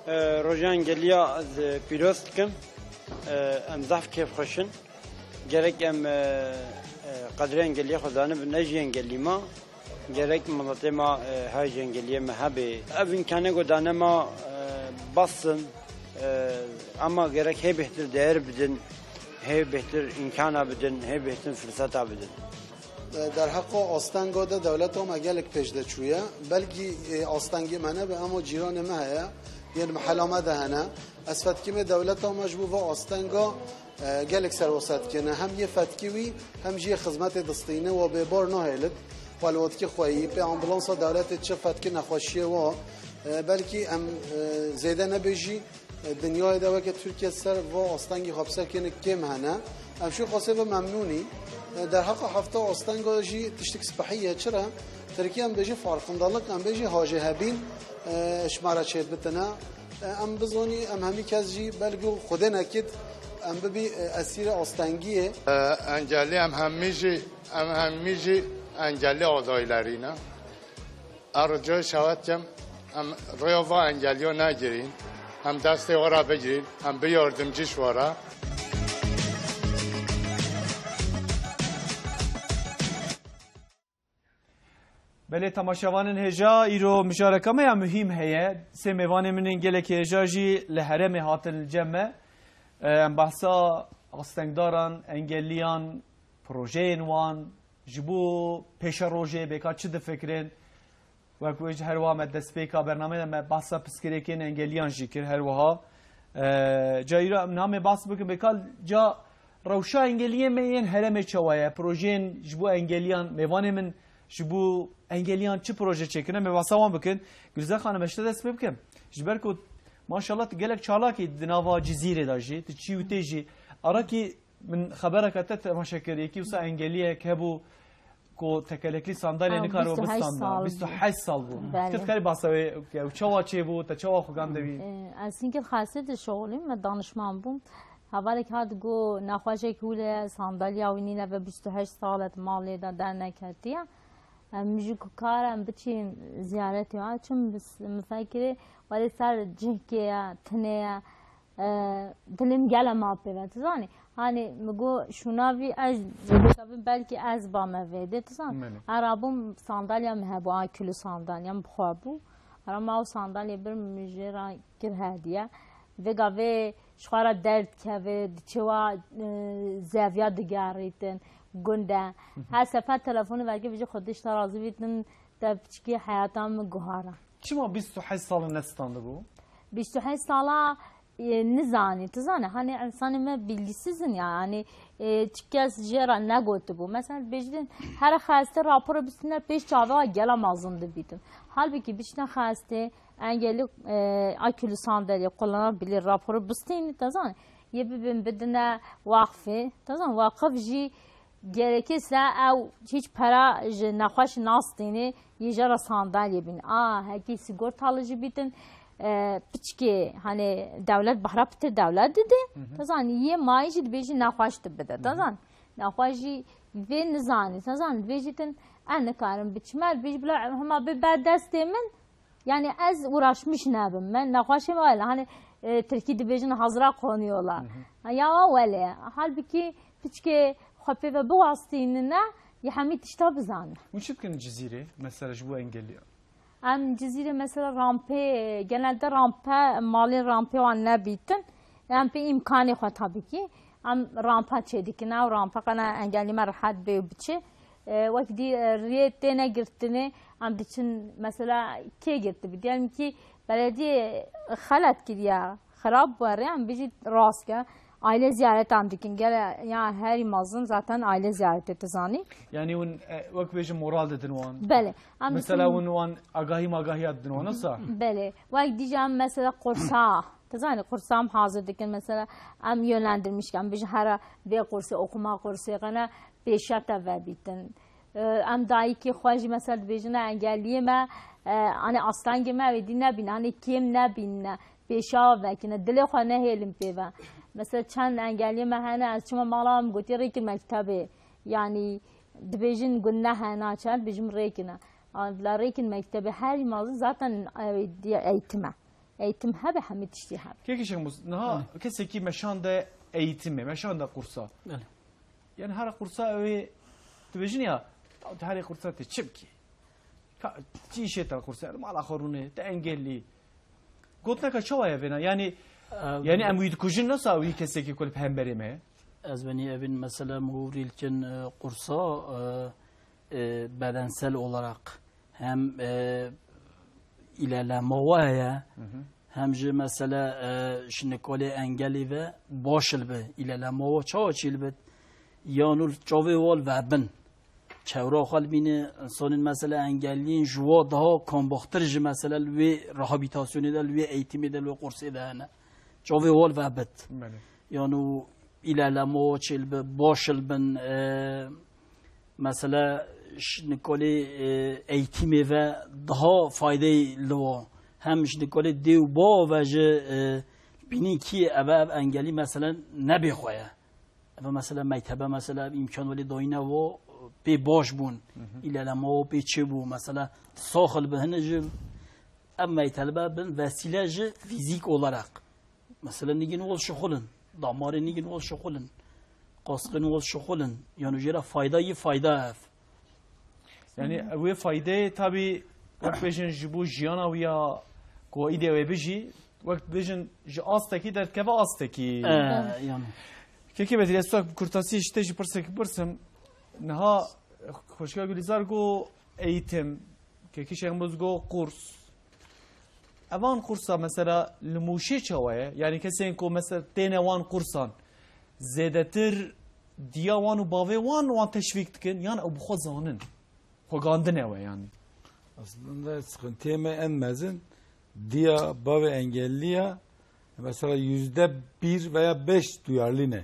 E, roja engeliya ez pîroz dikim. E, em zehf kêfxweş in. Gerek em, e, e, qedrê engeliya xwe zanibin, ne jî engelî ma. Gerek miletê ma, e, her ji engeliyê me hebe. Ev îmkanê ku dane ma, e, bes in, e, ama gerek hê bêhtir değer bidin, hê bêhtir îmkana bidin, hê bêhtir firseta bidin. E, derheqa astenga de dewleta me gelek pêş de çûye. Belkî, e, astengê me nebe, ama cîranê me heye, yên mehela me de hene. Ez fetkimê dewleta me ji bo va astenga e, gelek serwasa dikene. Hem yê fetkî wî, hem jî yê xizmetê distîne, wa bêbar nahêlit. Xwe li otkî xweyî, pê ambulansa dewletê çi fetkî nexweşiyê wa, e, belkî em, e, zêde nebêjî, e, dinyayê de weke Tirkiye ser va astengî xwe bi ser kênik kêm hene. Em şû xwesê ve memnûnî. E, derheqa hefta astenga jî tiştik spehî ye. Çira? Tirkiye em bêjî farkındalık, em bêjî hajê hebîn, e, ji me re çêdibitine. Em bizanî, em hemî kes jî belgo Xwedê nekit, em bibî, e, esîrê astengiyê. E, engelî em hemî jî, em hemî jî engelî adaylerî ne. Erco şewet kem, em rêya va engeliyo negirîn, em destê we re bigirîn, em bi yardimcî ji we re. Belê temaşevanên hêja, îro mijareka me ya muhîm heye. Sê mêvanê min ên gelekî hêja jî li herêmê hatin li cem me. Em behsa astengdaran, engelliyan, projeyên wan, ji bo pêşerojê bêka çi difikirin, wek wê jî her wiha me destpêka bernameyê de me behsa pirsgirêkên engelliyan jî kir her wiha. E, ca îro em niha em ê behs bikin, bêka ca rewşa engeliyê me yên herêmê çawa ye, projeyên ji bo engelliyan, mêvanê min ji bo engelliyan çi proje çêkirine, me behsa wan bikin. Gülze Xanim, ez ji te dest pê bikim. Ji ber ku maşallah tu gelek çalakî di nava Cizîrê de jî, tu çî û tê jî. Arakî min xebereke te temaşe kir, yekî wisa engeliyek hebû, Ku tekelekli sandalye Ew, nikare bîst û heşt bistanda. sal Bîst û heşt sal bû. Belê. Tu dikarî basa wê bike? Ew çawa çêbû? Te çawa xwe gan devî? Ee, ez hinkê xesê dişoxilîm, me danişman bûm. Hevalek hat got, nexweşek hûle, sandalya wî nîne ve bîst û heşt sal e di malê de derneketiye. Em jî ku kar em biçin ziyaretê wa, çim bis-, min fekirê, welê ser cihkê ye, tinê ye. E, dilim gele ma pê ve, tu zanî. Hani mi got, şûna vî ez, belkî ez ba me vê de, tu zanî. Belê. Ara bûm sandalya min hebû, a kulî sandalya min bi xwe bû. Ara ma ew sandalye bir min jê re kir hediye. Vê gavê ji xwe re derd keve, diçe wa, e, zeviya digerîtin, gund e. Hı hı. Her sefer telefonê veke vêjî Xwedê ji te razî bîtin, te piçkî heyata min guhara. Çima bîst û heşt sal nestandibû? Bîst û heşt sala, e, nizanî, tu zanî, hani insanê me bilgisiz in ya, hani, e, çi kes jê re negotibû. Mesela dibêjin, here xestê raporo bistîne pêş çavê wa gela mezin dibîtin. Halbukî biçine xestê, engelî, e, a kulî sandalye kullanabilir raporo bistînî, tu zanî. Yê bibin bidine waqfê, tu zanî, waqif jî gerekirse ew hiç para ji nexweş nastînê, yê jê re sandalyê bîn. A, hekî sigortalı jî bîtin, e, piçkê, hani dewlet bahra pitir dewlet dide. Hı hı. Tu zanî, yê mayî jî dibêjî nexweş tu bide. Hı hı. Tu zanî, nexweş jî vê nizanî, tu zanî, dibêjîtin, e, nikarim biçime, dibêjî bila hema bê ber destê min, yani ez uğraşmış nebim. Me nexweşê me wele, hani, e, tirkî dibêjin hazıra konuyorlar. Hı hı. Ha, ya wele. Halbuki piçkê xwe pê ve biwastînine, ya hemî tişta bizane. Hûn çi dikin Cizîrê? Mesela ji bo engelî. Em Cizîrê mesela rampê, genelde rampe, malê rampê wan nebîtin. Em pê îmkanê xwe tabii ki. Em rampa çêdikin, ew rampa qena engelî me rehet bê û biçe. E, wek dî, e, rê têne girtinê, em diçin mesela kê girtibî? Diyelim ki belediye xelet kiriye, xirab bû rê, em bijî rast ke. Aile ziyaret em dikin. Gele ya herî mezin zaten aile ziyareti tu zanî. Yani hûn, e, wek bêjin moral didin wan. Belê. Em Mesela diçin hûn wan agahî magahiya didin wan, wisa? Belê. Wek dî jî em mesela qursa, tu zanî, qursa em hazir dikin, mesela em yönlendirmiş dikin, em bijî here vê qursê, okuma qursê, qene pêşiya te vebîtin. E, em dayikê xwe jî mesela dibêjine engelliyê me, e, hani astengê me wê dî nebîne, hani kêm nebîne, pêşiya vekine, dilê xwe nehêlin pê ve. Mesela çend engelliyê me hene, ez çima mala em gotî rêkin mektebê, yani dibêjin gunne hena, çend dibêjim rêkine. An bila rêkin mektebê, herî mezin zaten, e, diye eğitim e. Eğitim hebe, hemî tiştî hebe. Kekî Şemus, niha Hı. kesekî meşan de eğitimê, meşan de qursa. Belê. Yani her qursa ew ê dibêjin ya, "Herê qursa tê çi bikî? Ka, çi îşê te qursa? Mala xwe rûnê, te engellî." Gotineka çawa ye vêna? Yani, Em, yani em wî dikujin, nasıl wî kesekî ku li hemberê me ye? Ez benî evin mesela mûvrîlkin, e, qursa, e, e, bedensel olarak hem, e, ilerleme wa heye, Hı hı. hem jî mesela, e, ji nikolê engelî ve baş li bi ilerleme wa çawa çî li bit, yan û çavê wal ve bin. Çewra xwe li bîne, insanên mesela engelliyên ji wa daha kombaxtir ji mesela li wê rehabilitasyonê de, li wê eğitimê de, li wê qursê de hene. Çavê wal ve bit. Belê. Yan û ilerleme wa çê li bi, baş li bin, e, Mesela ji nikolê, e, eğitimê ve daha faydeyê li wa. Hem ji nikolê dê û bav ve ji, e, bînî kî eve ev engelî mesela nebê xwe ye. Eve mesela mektebe mesela ev îmkan welê dayîne wa pê baş bûn. Hı hı. Îlelema wa pê çê bû. Mesela saxil bi hine ji ev mektebe bin vesîle ji fîzîk olarak. Mesela nigin wol şixulin. Damarê nigin wol şixulin. Qasqin wol şixulin. Yani jê re fayda yî fayda ev. Yani wê faydeyê tabî wek bêjin ji bo jiyana wî ya ku îdê wê bijî, wek bêjin ji astekî derdikeve astekî. Ee, yani. Kekê Bedîl, ez tu bi kurtasî ji te jî pirsek bipirsim. Niha xweşika Gulîzar got eğitim, Kekî Şemus got kurs. Evan kursa mesela li Mûşê çawa ye? Yani kesên ku mesela têne wan kursan, zêdetir diya wan û bavê wan wan teşvîk dikin, yan ew bi xwe zanin? Xwegandine we yani. Aslında sıkıntı me en mezin diya bavê engelliya mesela yüzde bir veya beş duyarlı ne?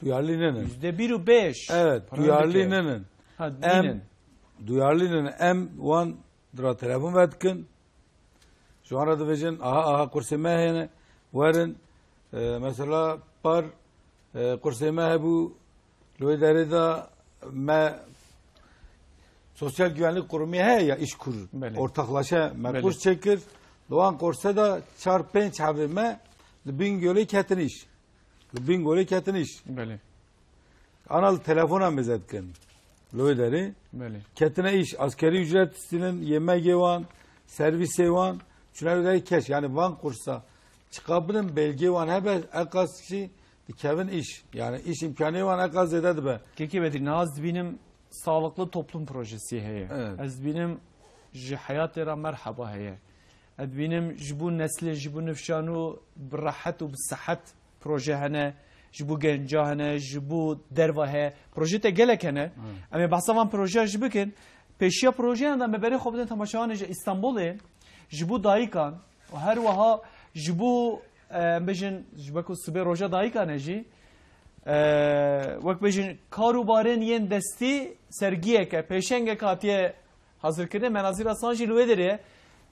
Duyarlı ne? Yüzde bir û beş. Evet, Para duyarlı dike. Ne? Ha, Em, nînin. Duyarlî ne, em wan dira telefon vedikin. Ji wan re dibêjin, aha, aha, kursê me hene, werin, e, mesela par, e, kursê me hebû, li wê derê de me Sosyal Güvenlik Kurumu heye ya, İşkur, Belê. Ortaklaşa me Belê. Kurs çekir. Li wan kurse de çar pênc hebê me li Bingölê ketin îş. Li Bingölê ketin îş. Belê. Ana li telefona mêze dikin. Li wê derê. Belê. Ketine îş. Askerî ücret distînin, yemegê wan, servîsê wan. Çune wê derê keş. Yani van kursa çiqa bidin, belgê wan hebe, eqas kişî dikevin îş. Yani îş imkanê wan eqas zêde dibe. Kekê Bedrî, niha ez dibînim sağlıklı toplum projesi heye. Evet. Ez dibînim ji heyatê re merheba heye. Ez dibînim ji bo neslê, ji bo nifşanû bi rehet û bi sehet proje hene, ji bo genca hene, ji bo derva heye. Proje te gelek hene. Hı. Em ê behsa van projeya jî bikin. Pêşiya projeyan de me berê xwe bidin temaşevanê ji Îstanbulê, ji bo dayikan û her wiha ji bo, e, em bêjin, ji bo ku sibê roja dayikan e jî, e, wek bêjin, kar û barên yên destî sergiyeke, pêşengek hatiye hazirkirinê. Menazîr Aslan jî li wê derê ye.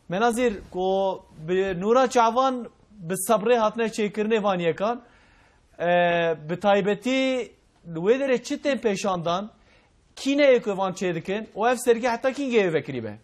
Menazîr, ku bi nûra çavan, bi sebrê hatine çêkirinê van yekan, e, bi taybetî li wê derê çi tên pêşandan, kî ne yê ku van çêdikin û ev sergî heta kîngê yê vekirî be?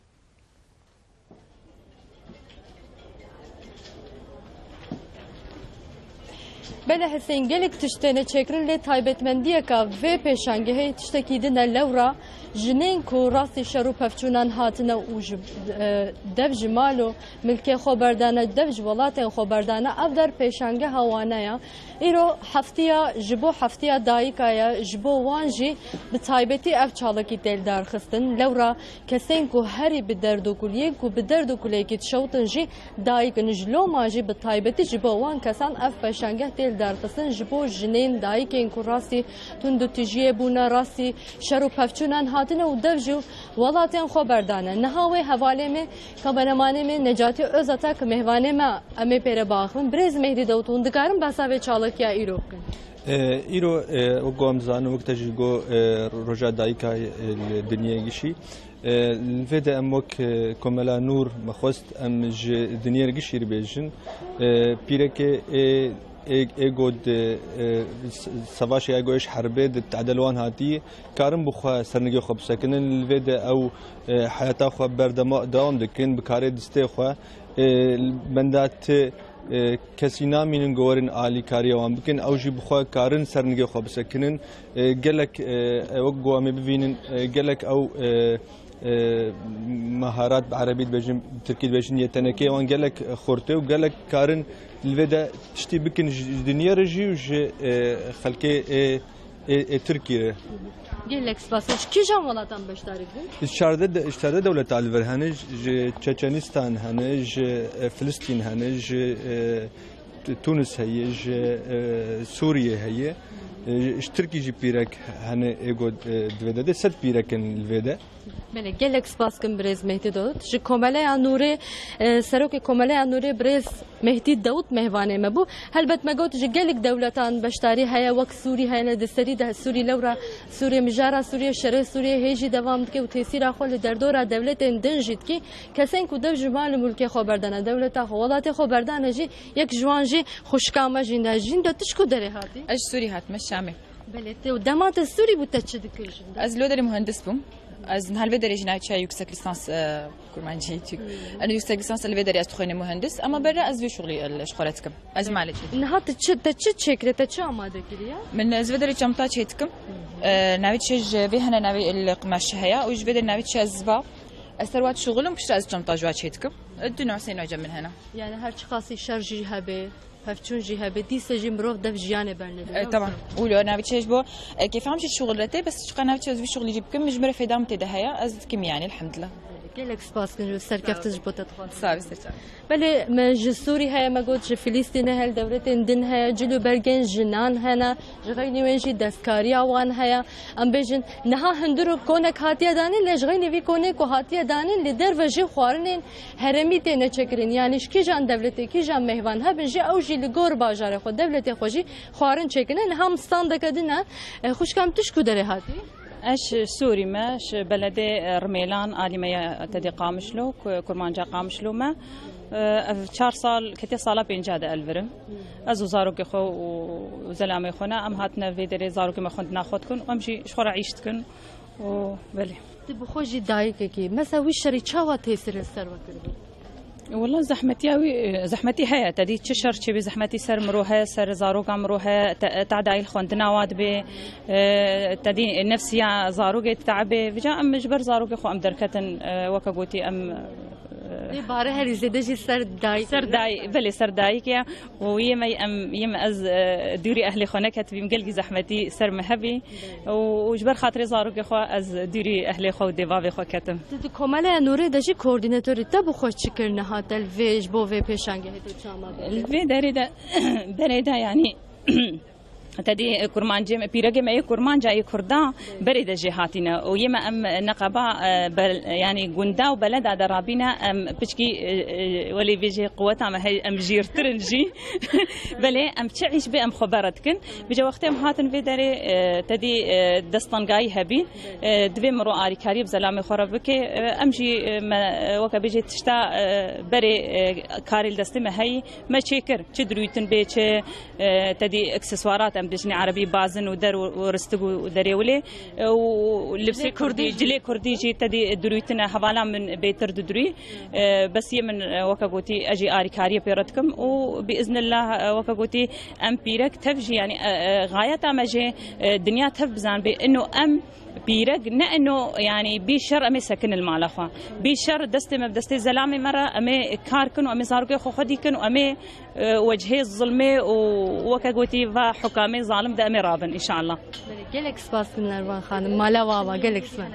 Belê Hesên, gelek tişt têne çêkirin, lê taybetmendiyeka vê pêşangehê tiştekî din e, lewra jinên ku rastî şer û pevçûnan hatine û ji, e, dev ji mal û milkê xwe berdane, dev ji welatên xwe berdane, ev der pêşangeha wane ya. Îro heftiya ji bo heftiya dayika ye, ji bo wan jî bi taybetî ev çalakî tê li dar xistin. Lewra kesên ku herî bi derd û kuliyên ku bi derd û kuleyekî dişewtin jî dayik in. Ji loma jî bi taybetî ji bo wan kesan ev pêşangeh tê li dar xistin, ji bo jinên dayikên ku rastî tund û tijiyê bûne, rastî şer û pevçûnan hatine û dev ji welatên xwe berdane. Niha wê hevalê me, kameramanê me Necatî Ozatak mêvanê me, em ê pê re biaxivin. Birêz Mehdî Dawut, hûn dikarin behsa vê çalakiya îro bikin? E, îro, e, wek ku em zanin, wek te jî got, e, Roja Dayika, e, li dinyê gişî. E, li vê de em wek, e, Komela Nûr me xwest em ji dinyê gişî re bêjin. E, pîrekê ê, ê, ê got, e, e, s-, savaşê ya got êş herbê di tedel wan hatî, karin bi xwe sernigê xwe bisekinin. Li vê de ew, e, heyata xwe berdema-, dewam dikin, bi karê distê xwe. E, benda ti, e, kesî namînin ku werin alîkariya wan bikin. Ew jî bi xwe karin sernigê xwe bisekinin. E, gelek, e, e, wek ku em ê bivînin, e, gelek ew, e, e, meharat, bi erebî dibêjin, bi tirkî dibêjin, yetenekê wan gelek xurt e û gelek karin li vê de tiştî bikin ji, ji dinyê re jî û ji, e, xelkê ê, ê, ê Tirkî re. Gelek spas. Ji kîjan welatan beşdarî bûn? Ji çardeh de, ji çardeh dewleta li vir hene, ji Çeçenistan hene, ji, e, Filistîn hene, ji, e, T-, Tunis heye, ji, e, Sûriye heye. E, ji Tirkî jî pîrek hene, ê got, e, di vê de de sed pîrek in li vê de. Belê, gelek spas kim birêz Mehdî Dawut. Ji Komeleya Nûrê, e, serokê Komeleya Nûrê birêz Mehdî Dawut mêvanê me bû. Helbet me got ji gelek dewletan beşdarî heye, wek Sûrî heye, lê di serî de Sûrî lewra Sûriyê, mijara Sûriyê, şerê Sûriyê hê jî devam dike û tesîra xwe li derdora dewletên din jî dike. Kesên ku dev ji mal û mulkê xwe berdane, dewleta xwe, welatê xwe berdane jî, yek ji wan jî xwişka me Jînda. Jînda, tu ji ku derê hatî? Ez ji Sûrî hatime, Şamê. Belê, te û dema te Sûrî bû, te çi dikir jînda? Ez li wê derê muhendis bûm. Ez niha li vê derê jî nayê çi yüksek lisans, e, kurmancî, Türk. Hmm. Yani yüksek lisans li vê derê ez dixwînim muhendis, ama berre ez vî şuxlî, e, ji xwe re dikim. Ez malê çêdikim. Niha te çi, te çi çêkirî, te çi amade kiriye? Min ez vê derê çemta çêdikim. E, navê çi ji vê hene, navê li qumaşê heye û ji vê derê navê çi ez ziva. Ez ser wat şuxulim, piştre ez çemta ji wa çêdikim. E, du nû sê nû cem min hene. Yani her çiqasî şer jî hebe, pevçûn jî hebe, dîse jî mirov dev jiyanê bernede. E, tamam. Û lo navê çi ji bo, e, kêfa min jî şuxul re tê, bes çiqa navê çi ez vî şuxlî jî bikim, min ji min re feyda min tê de heye, ez dikim yani, elhamdulillah. Gelek spas kin, serkeftin ji bo te dixwazim. Sağ ol, ser çav. Belê, me ji Sûrî heye, me got ji Filîstînê heye, li dewletên din heye, cil û bergên jinan hene, ji xeynî wê jî destkariya wan heye. Em bêjin, niha hundir û konek hatiye danîn, lê ji xeynî vî konê ku hatiye danîn, li derve jî xwarinên herêmî têne çêkirin. Yanî ji kîjan devletê, kîjan mêvan hebin jî, ew jî li gor bajarê xwe, dewletê xwe jî xwarin çêkine. Niha em standeke din e. E, xwişka min, tu ji ku derê hatî? Ez ji Sûrî me, ji beledê, e, Rimêlan, alî me ya tedê Qamişlo, ku-, kurmanca Qamişlo me. E, ev çar sal, ketiye sala pênca de ez li vir im. Ez û zarokê xwe û zelamê xwe ne, em hatine vê derê zarokê me xwendina xwe dikin û em jî ji xwe re îş dikin û belê. Tu bi xwe jî dayikekî. Mesela wî şerî çawa tesîr li ser we kiribû? Wela zehmetiya wî, zehmetî heye. Te dî çi şer çêbî, zehmetî ser mirov heye, ser zaroka mirov heye, te, te dayî li xwendina wa dibê, e, te dî nefsiya zarokê te'bê. Vêca em ji ber zarokê xwe em derketin, e, weke gotî em, e, Lê bare herî zêde jî ser dayik. Ser dayî, belê ser dayik ye. Û yê me, em, yê me ez, e, dûrî ehlê xwe neketibîm, gelkî zehmetî ser me hebî. Û, û ji ber xatirê zarokê xwe ez dûrî ehlê xwe û dê bavê xwe ketim. Tu di komeleya Nûrê de jî koordînatorî te bi xwe çi kir niha te li vê, ji bo vê pêşangehê te çi amade kir? Li vê derê de, derê de yanî te dî kurmancê me, pîregê me yê kurmanca yê kurda berê de jê hatîne. Û yê me em neqeba, e, bel-, yanî gunda û beleda de rabîne, em piçkî, e, e, welê vê jê quweta me heye, em jîrtir in jî. Belê, em çi îş bê em xwe bere dikin. Vêca wextê em hatin vê derê, e, te dî, e, destengayî hebî, e, divê mirov arîkariyê bi zelamê xwe re bike. E, em jî, e, me, e, weke bêjê tişta, e, berê, e, karê li destê me heyî, me çêkir. Çi dirûytin bê, çi, e, te dî ekseswarat em dibêjinê erebî, bazin û der û, û ristik û derê wilê. E, û lipsê kurdî, cilê kurdî jî te dî dirûytine, hevala min bêtir didirûy. E, bes yê min, e, weke gotî, ez jî arîkariyê pê re dikim û bi iznillah, e, weke gotî, em pîrek tev jî, yanî, e, e, xayeta me jê, e, dinya tev bizanibê. Ino em pîrek ne ino, yanî, bî şer em ê sekinin li mala xwe. Bî şer destê me bi destê zelamê me re, em ê kar kin û em ê zarokê xwe xwedî kin û em ê, e, wecihê zilmê û weke gotî va hukamê zalim de em ê rabin, înşallah. Belê, gelek spas dikim Nervan xanim. Mala we ava, gelek spas.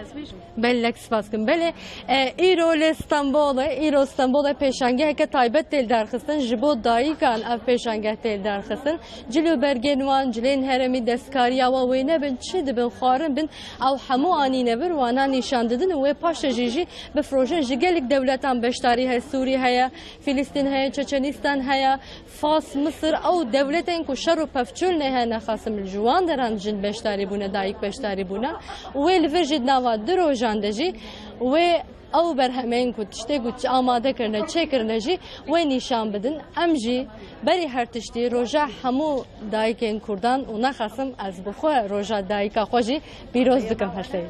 Belê, gelek spas dikim. Belê, e, îro li Stenbolê, îro Stenbolê pêşangeheke taybet tê lidarxistin. Ji bo dayikan ev pêşangeh tê lidarxistin. Cil û bergên wan, cilên herêmî, destkariya wan wêne bin, çi dibin, xwarin bin, ew hemû anîne vir, wana nîşan didin û wê paşê jî jî bifroşin. Ji gelek dewletan beşdarî heye, Sûrî heye, Filistîn heye, Çeçenîstan heye, Fas, Misir, ew dewletên ku şer û pevçûn lê hene, nexasim ji wan deran jin beşdarî bûne, dayik beşdarî bûne. Wê li vir jî di nava du rojan de jî wê ew berhemeyên ku tiştê ku amade kirine, çêkirine jî wê nîşan bidin. Em jî berî her tiştî roja hemû dayikên kurdan û nexasim ez bi xwe roja dayika xwe jî pîroz dikim her serî.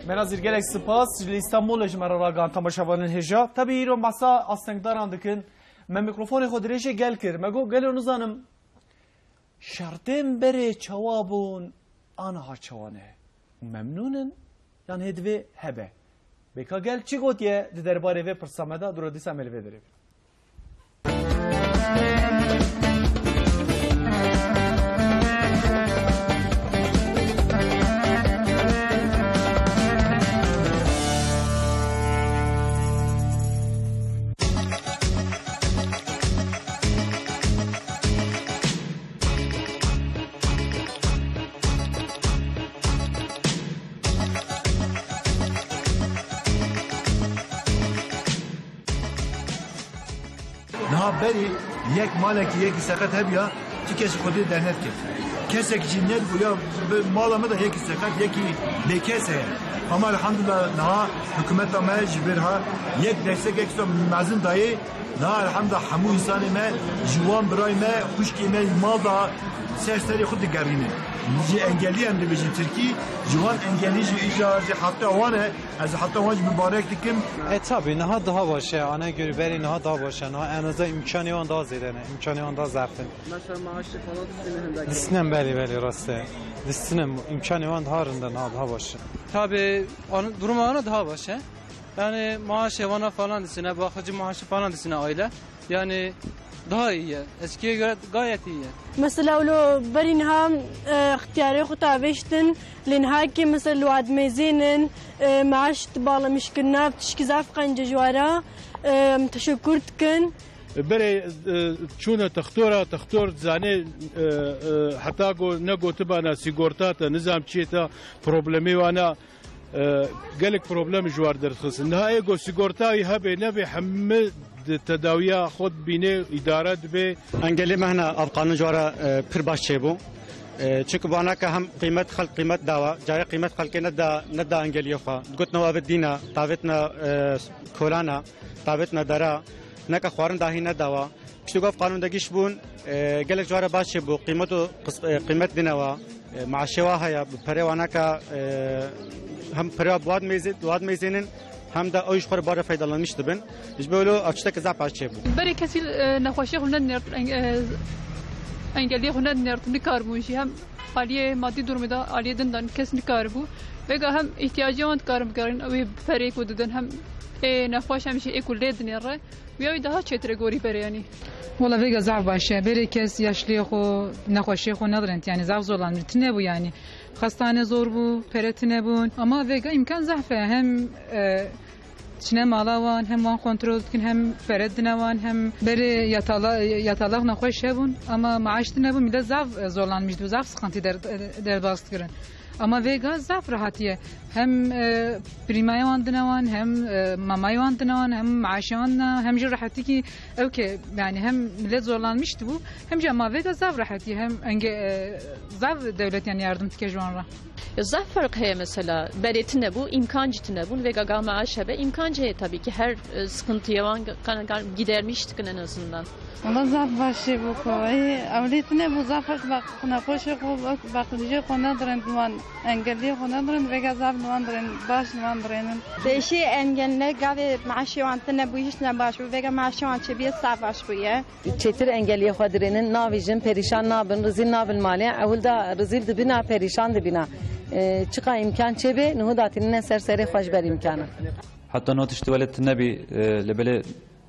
Mera Zîr, gelek spas. Ji li Îstanbulê ji me re ragihan temaşevanên hêja. Tebî îro behsa astengdaran dikin. Me mîkrofonê xwe dirêjê gel kir. Me got, gelo nizanim şertên berê çawa bûn, aniha çawa ne? Memnûn in? Yan hê divê hebe? Bêka gel çi gotiye di derbarê vê pirsa me de, dûra dîsa me li vê derê bin. Niha berî yek malekî yekî seqet hebiya, tu kesî xwedî dernedikir. Kesek jî nedibû ya bi mala me de yekî seqet, yekî bêkes heye. Ama elhamdulillah niha hikûmeta me ji vir ha yek destek, yek mezin dayê. Niha elhamdulillah hemû însanê me, ji wan birayê me, xwişkê me mal da ser serê xwe digerînin. Ji engelî em dibêjin tirkî, ji wan engelî jî îcar jî heta wan e. Ez heta wan jî mibarek dikim. E, tabii, niha daha baş e. Ana göre berî niha daha baş e. Niha en azından imkanê wan daha zêde ne. Imkanê wan daha zaf in. Mesela maaşı falan düşünün hem de. Distînim, belê, belê, rast e. Distînim, imkanê wan daha rind e, niha daha baş e. Tabii, onun, durumu ana daha baş e. Yani maaşı wana falan distîne, bakıcı maaşı falan distîne aile. Yani daha iyi. Eskiye göre gayet iyi. Mesela wilo berî niha, e, ixtiyarê xwe tavêştin, lê niha ki mesela li wadmêzênin, e, maaş bağlamış kirina, tişkî zaf qenc e ji wara, e, em teşekkür dikin. Berê, e, çûne textora, textor dizanê, e, e, heta go-, ne gotibana sîgorta te, nizam çiyê te, problemê wana. E, gelek problem ji war derdixistin. Niha ê ku sigortayî hebe nebe, hemî di tedawiya xwe dibîne, îdare dibe. Engelê me hene, ev qanûn ji wara, e, pir baş çêbû. E, çunku banaka hem qîmet xelk qîmet dawa, carê qîmet xelkê neda, neda engeliyê xwe. Digotina we bi dîna, tavêtina, e, kolana, tavêtina dera, neka xwarin dahî nedawa. Piştî ku ev qanûn de giş bûn, e, gelek ji we re baş çêbû, qîmet û qis-, e, qîmet dine we, e, maaşê we heye, bi perê we neke, e, hem perê we bi we dimeyzê-, bi we dimeyzênin, hem de ew ji xwe re bare feydalanîş dibin. Ji bo wilo ev tişteke zaf baş çêbû. Berê kesî, e, nexweşiyê xwe nedinêrt, eng-, e, engeliyê xwe nedinêrt, nikarbûn jî hem aliyê madî durumê de aliyê din de kes nikaribû. Vêga hem îhtiyacê wan dikarin bigerin, wê perê ku didin hem ê nexweş hem jî ê ku lê dinêre. Wî ew daha çêtir e gorî berê, yanî. Wala vêga zaf baş e. Berê kes yaşliyê xwe, nexweşiyê xwe nedirênt, yanî zaf zorlanir. Tine bû yanî. Xestane zor bû, pere tine bûn. Ama vêga îmkan zaf e. Hem, e, çine mala wan, hem wan kontrol dikin, hem pere dine wan, hem berê yatala-, yatalak nexweş hebûn. Ama maaş tine bû, millet zaf, e, zorlanmiş dibû, zaf sıkıntı der-, derbas dikirin. Ama vêga zaf rehatî ye. Hem, e, prîmaya wan dine wan, hem, e, mamaya wan dine wan, hem maaşê wan dine, hem jî rehatîkî ew ke, yani hem millet zorlanmiş dibû, hem jî ama vêga zaf rehatî ye, hem enge-, e, zaf dewlet yani yardım dike ji wan re. Ya zaf ferq heye mesela. Berê tine bû, îmkan jî tine bûn. Vêga ga maaş hebe, îmkan jî heye tabii ki. Her, e, sıkıntıya wan kan-, kan-, gidermiş dikin en azından. Wala zaf baş çêbû ku. Ey, ewlê tine bû, zaf baş bak-, nexweşê xwe, bak-, baqlîjê xwe nedirên wan, engeliyê xwe nedirên, vêga zaf li wan dirên, baş li wan dirênin. Pêşî engeline gavê maaşê wan tine bû, hiç ne baş bû. Vêga maaşê wan çêbûye, zaf baş bûye. Çêtir engeliyê xwe dirênin, navîjin, perîşan nabin, rizîl nabin malê. Ewil da rizîl dibîna, perîşan dibîna. E, çiqa îmkan çêbê, niho datînine ser serê xwe ji ber îmkana. Heta no tiştî welê tine bî, e, li belê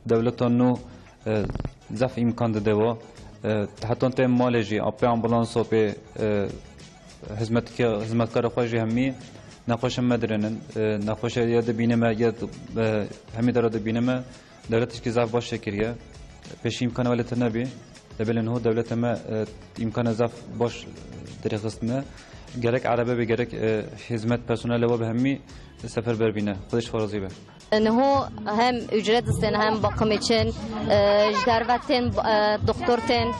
Dewleta nû, e, zaf îmkan dide wa. E, hetan tê malê jî, a pê ambulanso pê, e, hizmetkê-, hizmetkarê xwe jî hemî nexweşin me dirênin. E, nexweşe ya dibîne me, ya, e, hemî dera dibîne me. Dewlet tişkî zaf baş çêkiriye. Pêşî îmkana welê tune bî. Lê belê niho dewleta me, e, îmkana zaf baş derêxistine. Gerek erebe be, gerek, e, hizmet personelê we bi hemî seferber bîne. Xwedê ji xwe razî be. Niho hem ücret distên hem bakım için, e, ji derve tên, e, doktor tên,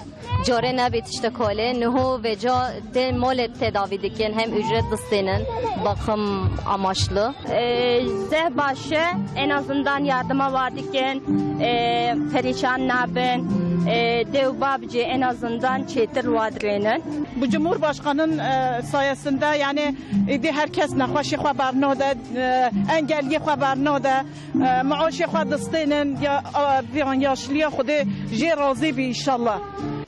carê nebê tiştek holê. Niho vêca tên molê tedavî dikin, hem ücret distênin bakım amaçlı. E, zeh baş e, en azından yardıma wa dikin, e, perîşan nabin, e, dê û bab jî en azından çêtir wa dirênin. Bu Cumhurbaşkanın, e, sayesinde yani, e, di herkes nexweşê xwe bernode, e, engeliyê xwe bernode. E, maaşê xwe distênin, ya, a, yan yaşliya Xwedê jê razî bî înşallah.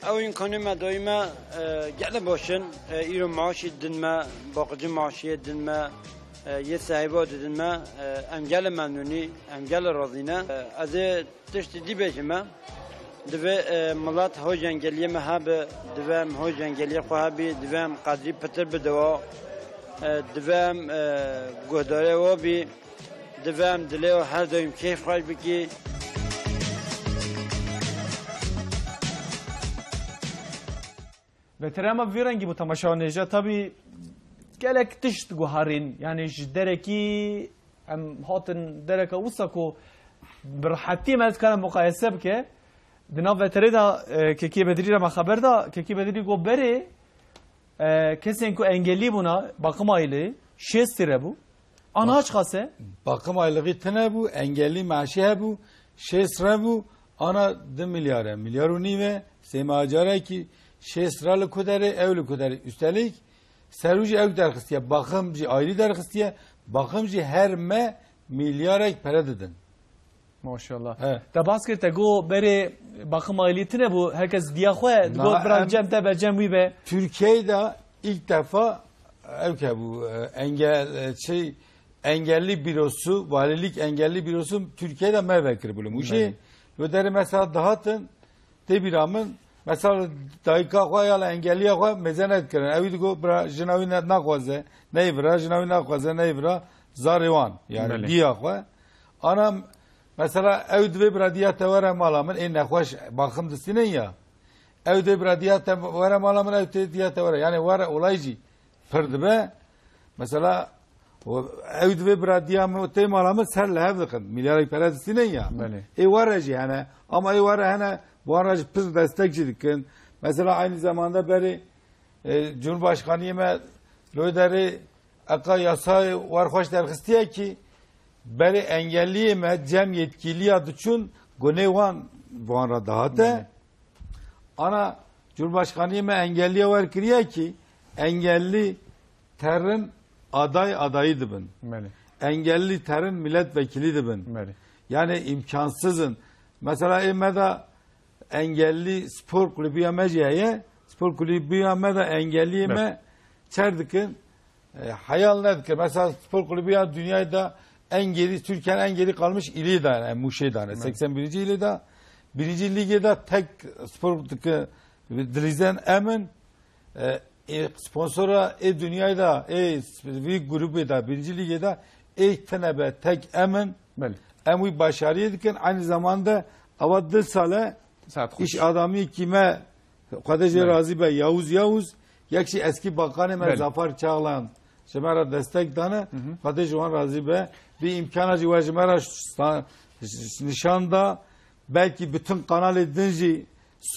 Ew îmkanê me dayî me, e, gelek baş in. E, îro maaşê din me, baqicî maaşiyê din me, e, yê sehîba didin me, e, em gelek memnûnî, em gelek razî ne. E, ez ê tiştî dî bêjim me. Divê, e, milet hoj engeliyê me hebe, divê em hoj engeliyê xwe hebî, divê em qedrî pitir bide wa, e, divê em, e, guhdarê wa bî. Divê em dilê û her daîm kêfxweş bikî. Veterê me bi vî rengî bû temaşevanê. Ji tabî gelek tişt guherîn. Yani ji derekî em hatin dereka wisa ku bi rehetî me dikare muqayese bike. Di nav veterê de, e, Kekî Bedrî re me xeber da. Kekî Bedrî got berê, e, kesên ku engelî bûna, bakım aylî, şêst lîre bû. Ana çiqas e? Bakım aylığı tine bû, engelî maaşî hebû, şêst lîre bû, ana du milyar e, milyar û nîv e, sê meha carekî şêst lîre li ku derê, ew li ku derê. Üstelik, serû jî ew derxistiye, bakım jî ayrî derxistiye, bakım jî her me milyarek pere didin. Maşallah. He. Te bas kir, te got berê bakım aylî tine bû, herkes diya xwe, Na, digot bira em cem te be, cem wî be. Türkiye'de ilk defa ev ke bu, e, engel, e, şey, engelli bürosu, valilik engelli bürosu Türkiye'de me vekir bulunmuş. Belê. Lo derê mesela dahatin, tê bîra min, mesela dayika xwe ya la engeliya xwe mêze nedikirin. Ew digo bira jina wî ne-, naxwaze, neyê vira, jina wî naxwaze, neyê vira, zarê wan. Yani Belê. Diya xwe. Ana, mesela ew divê bira diya te were mala min, ê nexweş baxim distînin ya. Ew divê bira diya te were mala min, ew tê diya te were. Yani were olay jî pir dibe. Mesela, o, ew divê bira diya min û tê mala min ser li hev dixin. Milyarek pere distînin ya. Belê. Ê were jî hene. Ama ê were hene, wan re jî pir destek jî dikin. Mesela aynı zamanda berê, E, Cumhurbaşkaniyê me lo derê eka yasayê wer xweş derxistiye kî berê engelliyê me cem yetkiliya diçûn gunê wan van re dihate. Belê. Ana Cumhurbaşkaniyê me engelliya wer kiriye kî engellî terin aday adayî dibin. Belê. Engellî terin milletvekilî dibin. Belê. Yani imkansız in. Mesela ê me de engellî spor kulübüya me jî heye. Spor kulübüya me de engelliyê Belê. me çer dikin. E, hayal nedikir. Mesela spor kulübüya dünyayda en geri, Türkiye'nin en geri kalmış ili de, yani Muşê de, yani Evet. seksen birinci ili de, birinci ligê de tek spor dike, dilîzen emin, e, e, sponsora e dünyayda, e, bir grubê de, birinci ligê de, e, tenebe tek emin, Belê. em wî başariyê dikin. Aynı zamanda ava di sale Saat xweş. iş adamı kime, Xwedê jê Belê. razî be, Yavuz Yavuz, yek jî eskî bakanê me Belê. Zafar Çağlayan ji me re destek dane, Hı hı. Xwedê ji wan razî be. Vî îmkana jî we ji me re sta-, nişan da. Belkî bütün kanalê din jî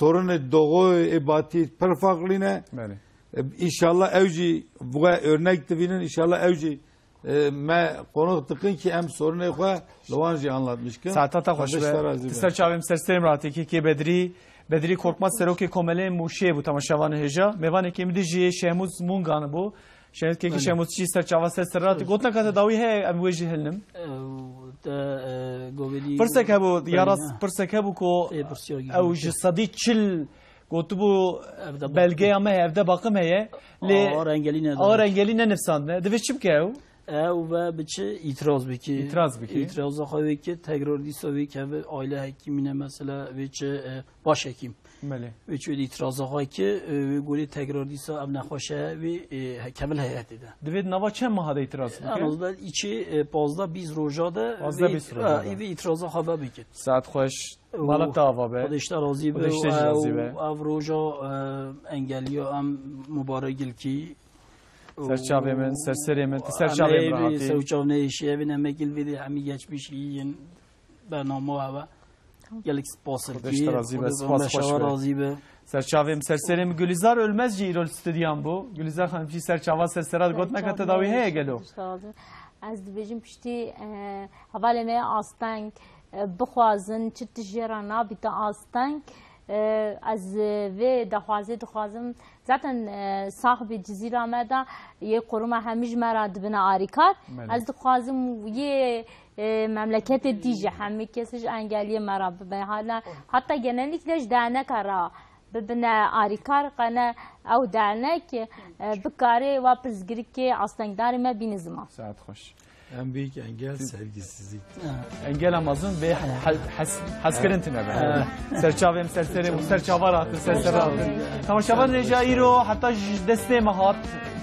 sorunê Doğu ê Batî pir farklî ne. Belê. E, înşallah ew jî we örnek divînin, înşallah ew jî, e, me qonux dikin ki em sorunê xwe li wan jî anlatmiş kin. Saeta te xweş Xwedê ji te be. razî Ti be. ser çavê min ser serê min re hatî kekê Bedrî. Bedrî Korkmaz serokê Komelê Mûşê bû temaşevanê hêja. Mêvanekê min dî jî Şehmûz Mungan bû. Şehmûz kekê Belê. Şehmûz çî ser çava ser ser re hatî. Gotina ka te dawî heye em wê jî hilnim. Ew te, e, govêdî Pirsek hebû, ya rast Belê. pirsek hebû ku Ê, pirsiyar ew girîng. ji sedî çil gotibû Evde baqim. belgeya me heye, evde baqim heye. Lê Ağır engelî ne ağır demek. engelî ne nifsandine. Divê çi bike ew? Ew ve biçi îtiraz bike. Îtiraz bike. Îtiraza xwe vê ke tekrar dîsa vê ke ve aile hekîmîne mesela vê çi, e, baş hekîm. Belê. Vê çi vê îtiraza xwe ke, e, vê golê tekrar dîsa ev nexweşe vê, e, he-, kevil heyetê de. Divê di nava çend meha de îtiraz bike? En azından içi, e, pazdeh bîst roja de Pazdeh vê, bîst roja e, de. vê îtiraza xwe ve bike. Saet xweş. Û Mala te ava be. Xwedê ji te razî be. Xwedê ji te jî razî be. Ev, ev roja, e, engeliya em mubarek gilkî. Ser çavê min, ser serê min, tu ser çavê min Em ê hatî. ser çav neyşî, evin emekil vê de hemî geçmiş iyi yin bernama eve. Gelek spas Xwedê ji te razî be, Xwedê spas xweş be. razî be. Ser çavê min, ser serê min Gülizar Ölmez jî îro li stûdyan bû. Gülizar Xanim jî ser çava ser sera gotina ka te dawî heye gelo? Xwedê ji te razî be. Ez dibêjim piştî, e, hevalê me asteng, e, bixwazin, çi tişt jê re nabîte asteng. E, ez, e, vê daxwazê dixwazim. Zaten, e, saxbî Cizîra me de yê quruma hemî ji me re dibine arîkar. Belê. Ez dixwazim yê, e, memleketê dî jî hemî kes ji engeliyê me re bibe. Hala, hatta genellikle ji derneka re bibine arîkar, qene ew dernek, e, bikare wa pirsgirikê astengdarê me bîne ziman. Saet xweş. En büyük engel sevgisizlik. Engela mezin bê he-, hes-, hezkirin tine be. Ser çavê min, ser serê min, ser çava re hatin, ser ser re hatin. Temaşevan rêja îro heta ji destê me hat,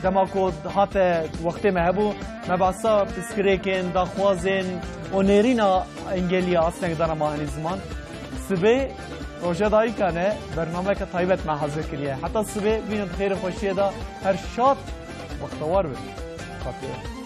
dema ku hate wextê me hebû, me behsa pirsgirêkên, daxwazên û nêrîna engeliya astengdana me anî ziman. Sibê roja dayika ne, bernameyeke taybet me hazir kiriye. Heta sibê bînin di xêr û xweşiyê de, her şad, bextewar bin. Xatirê.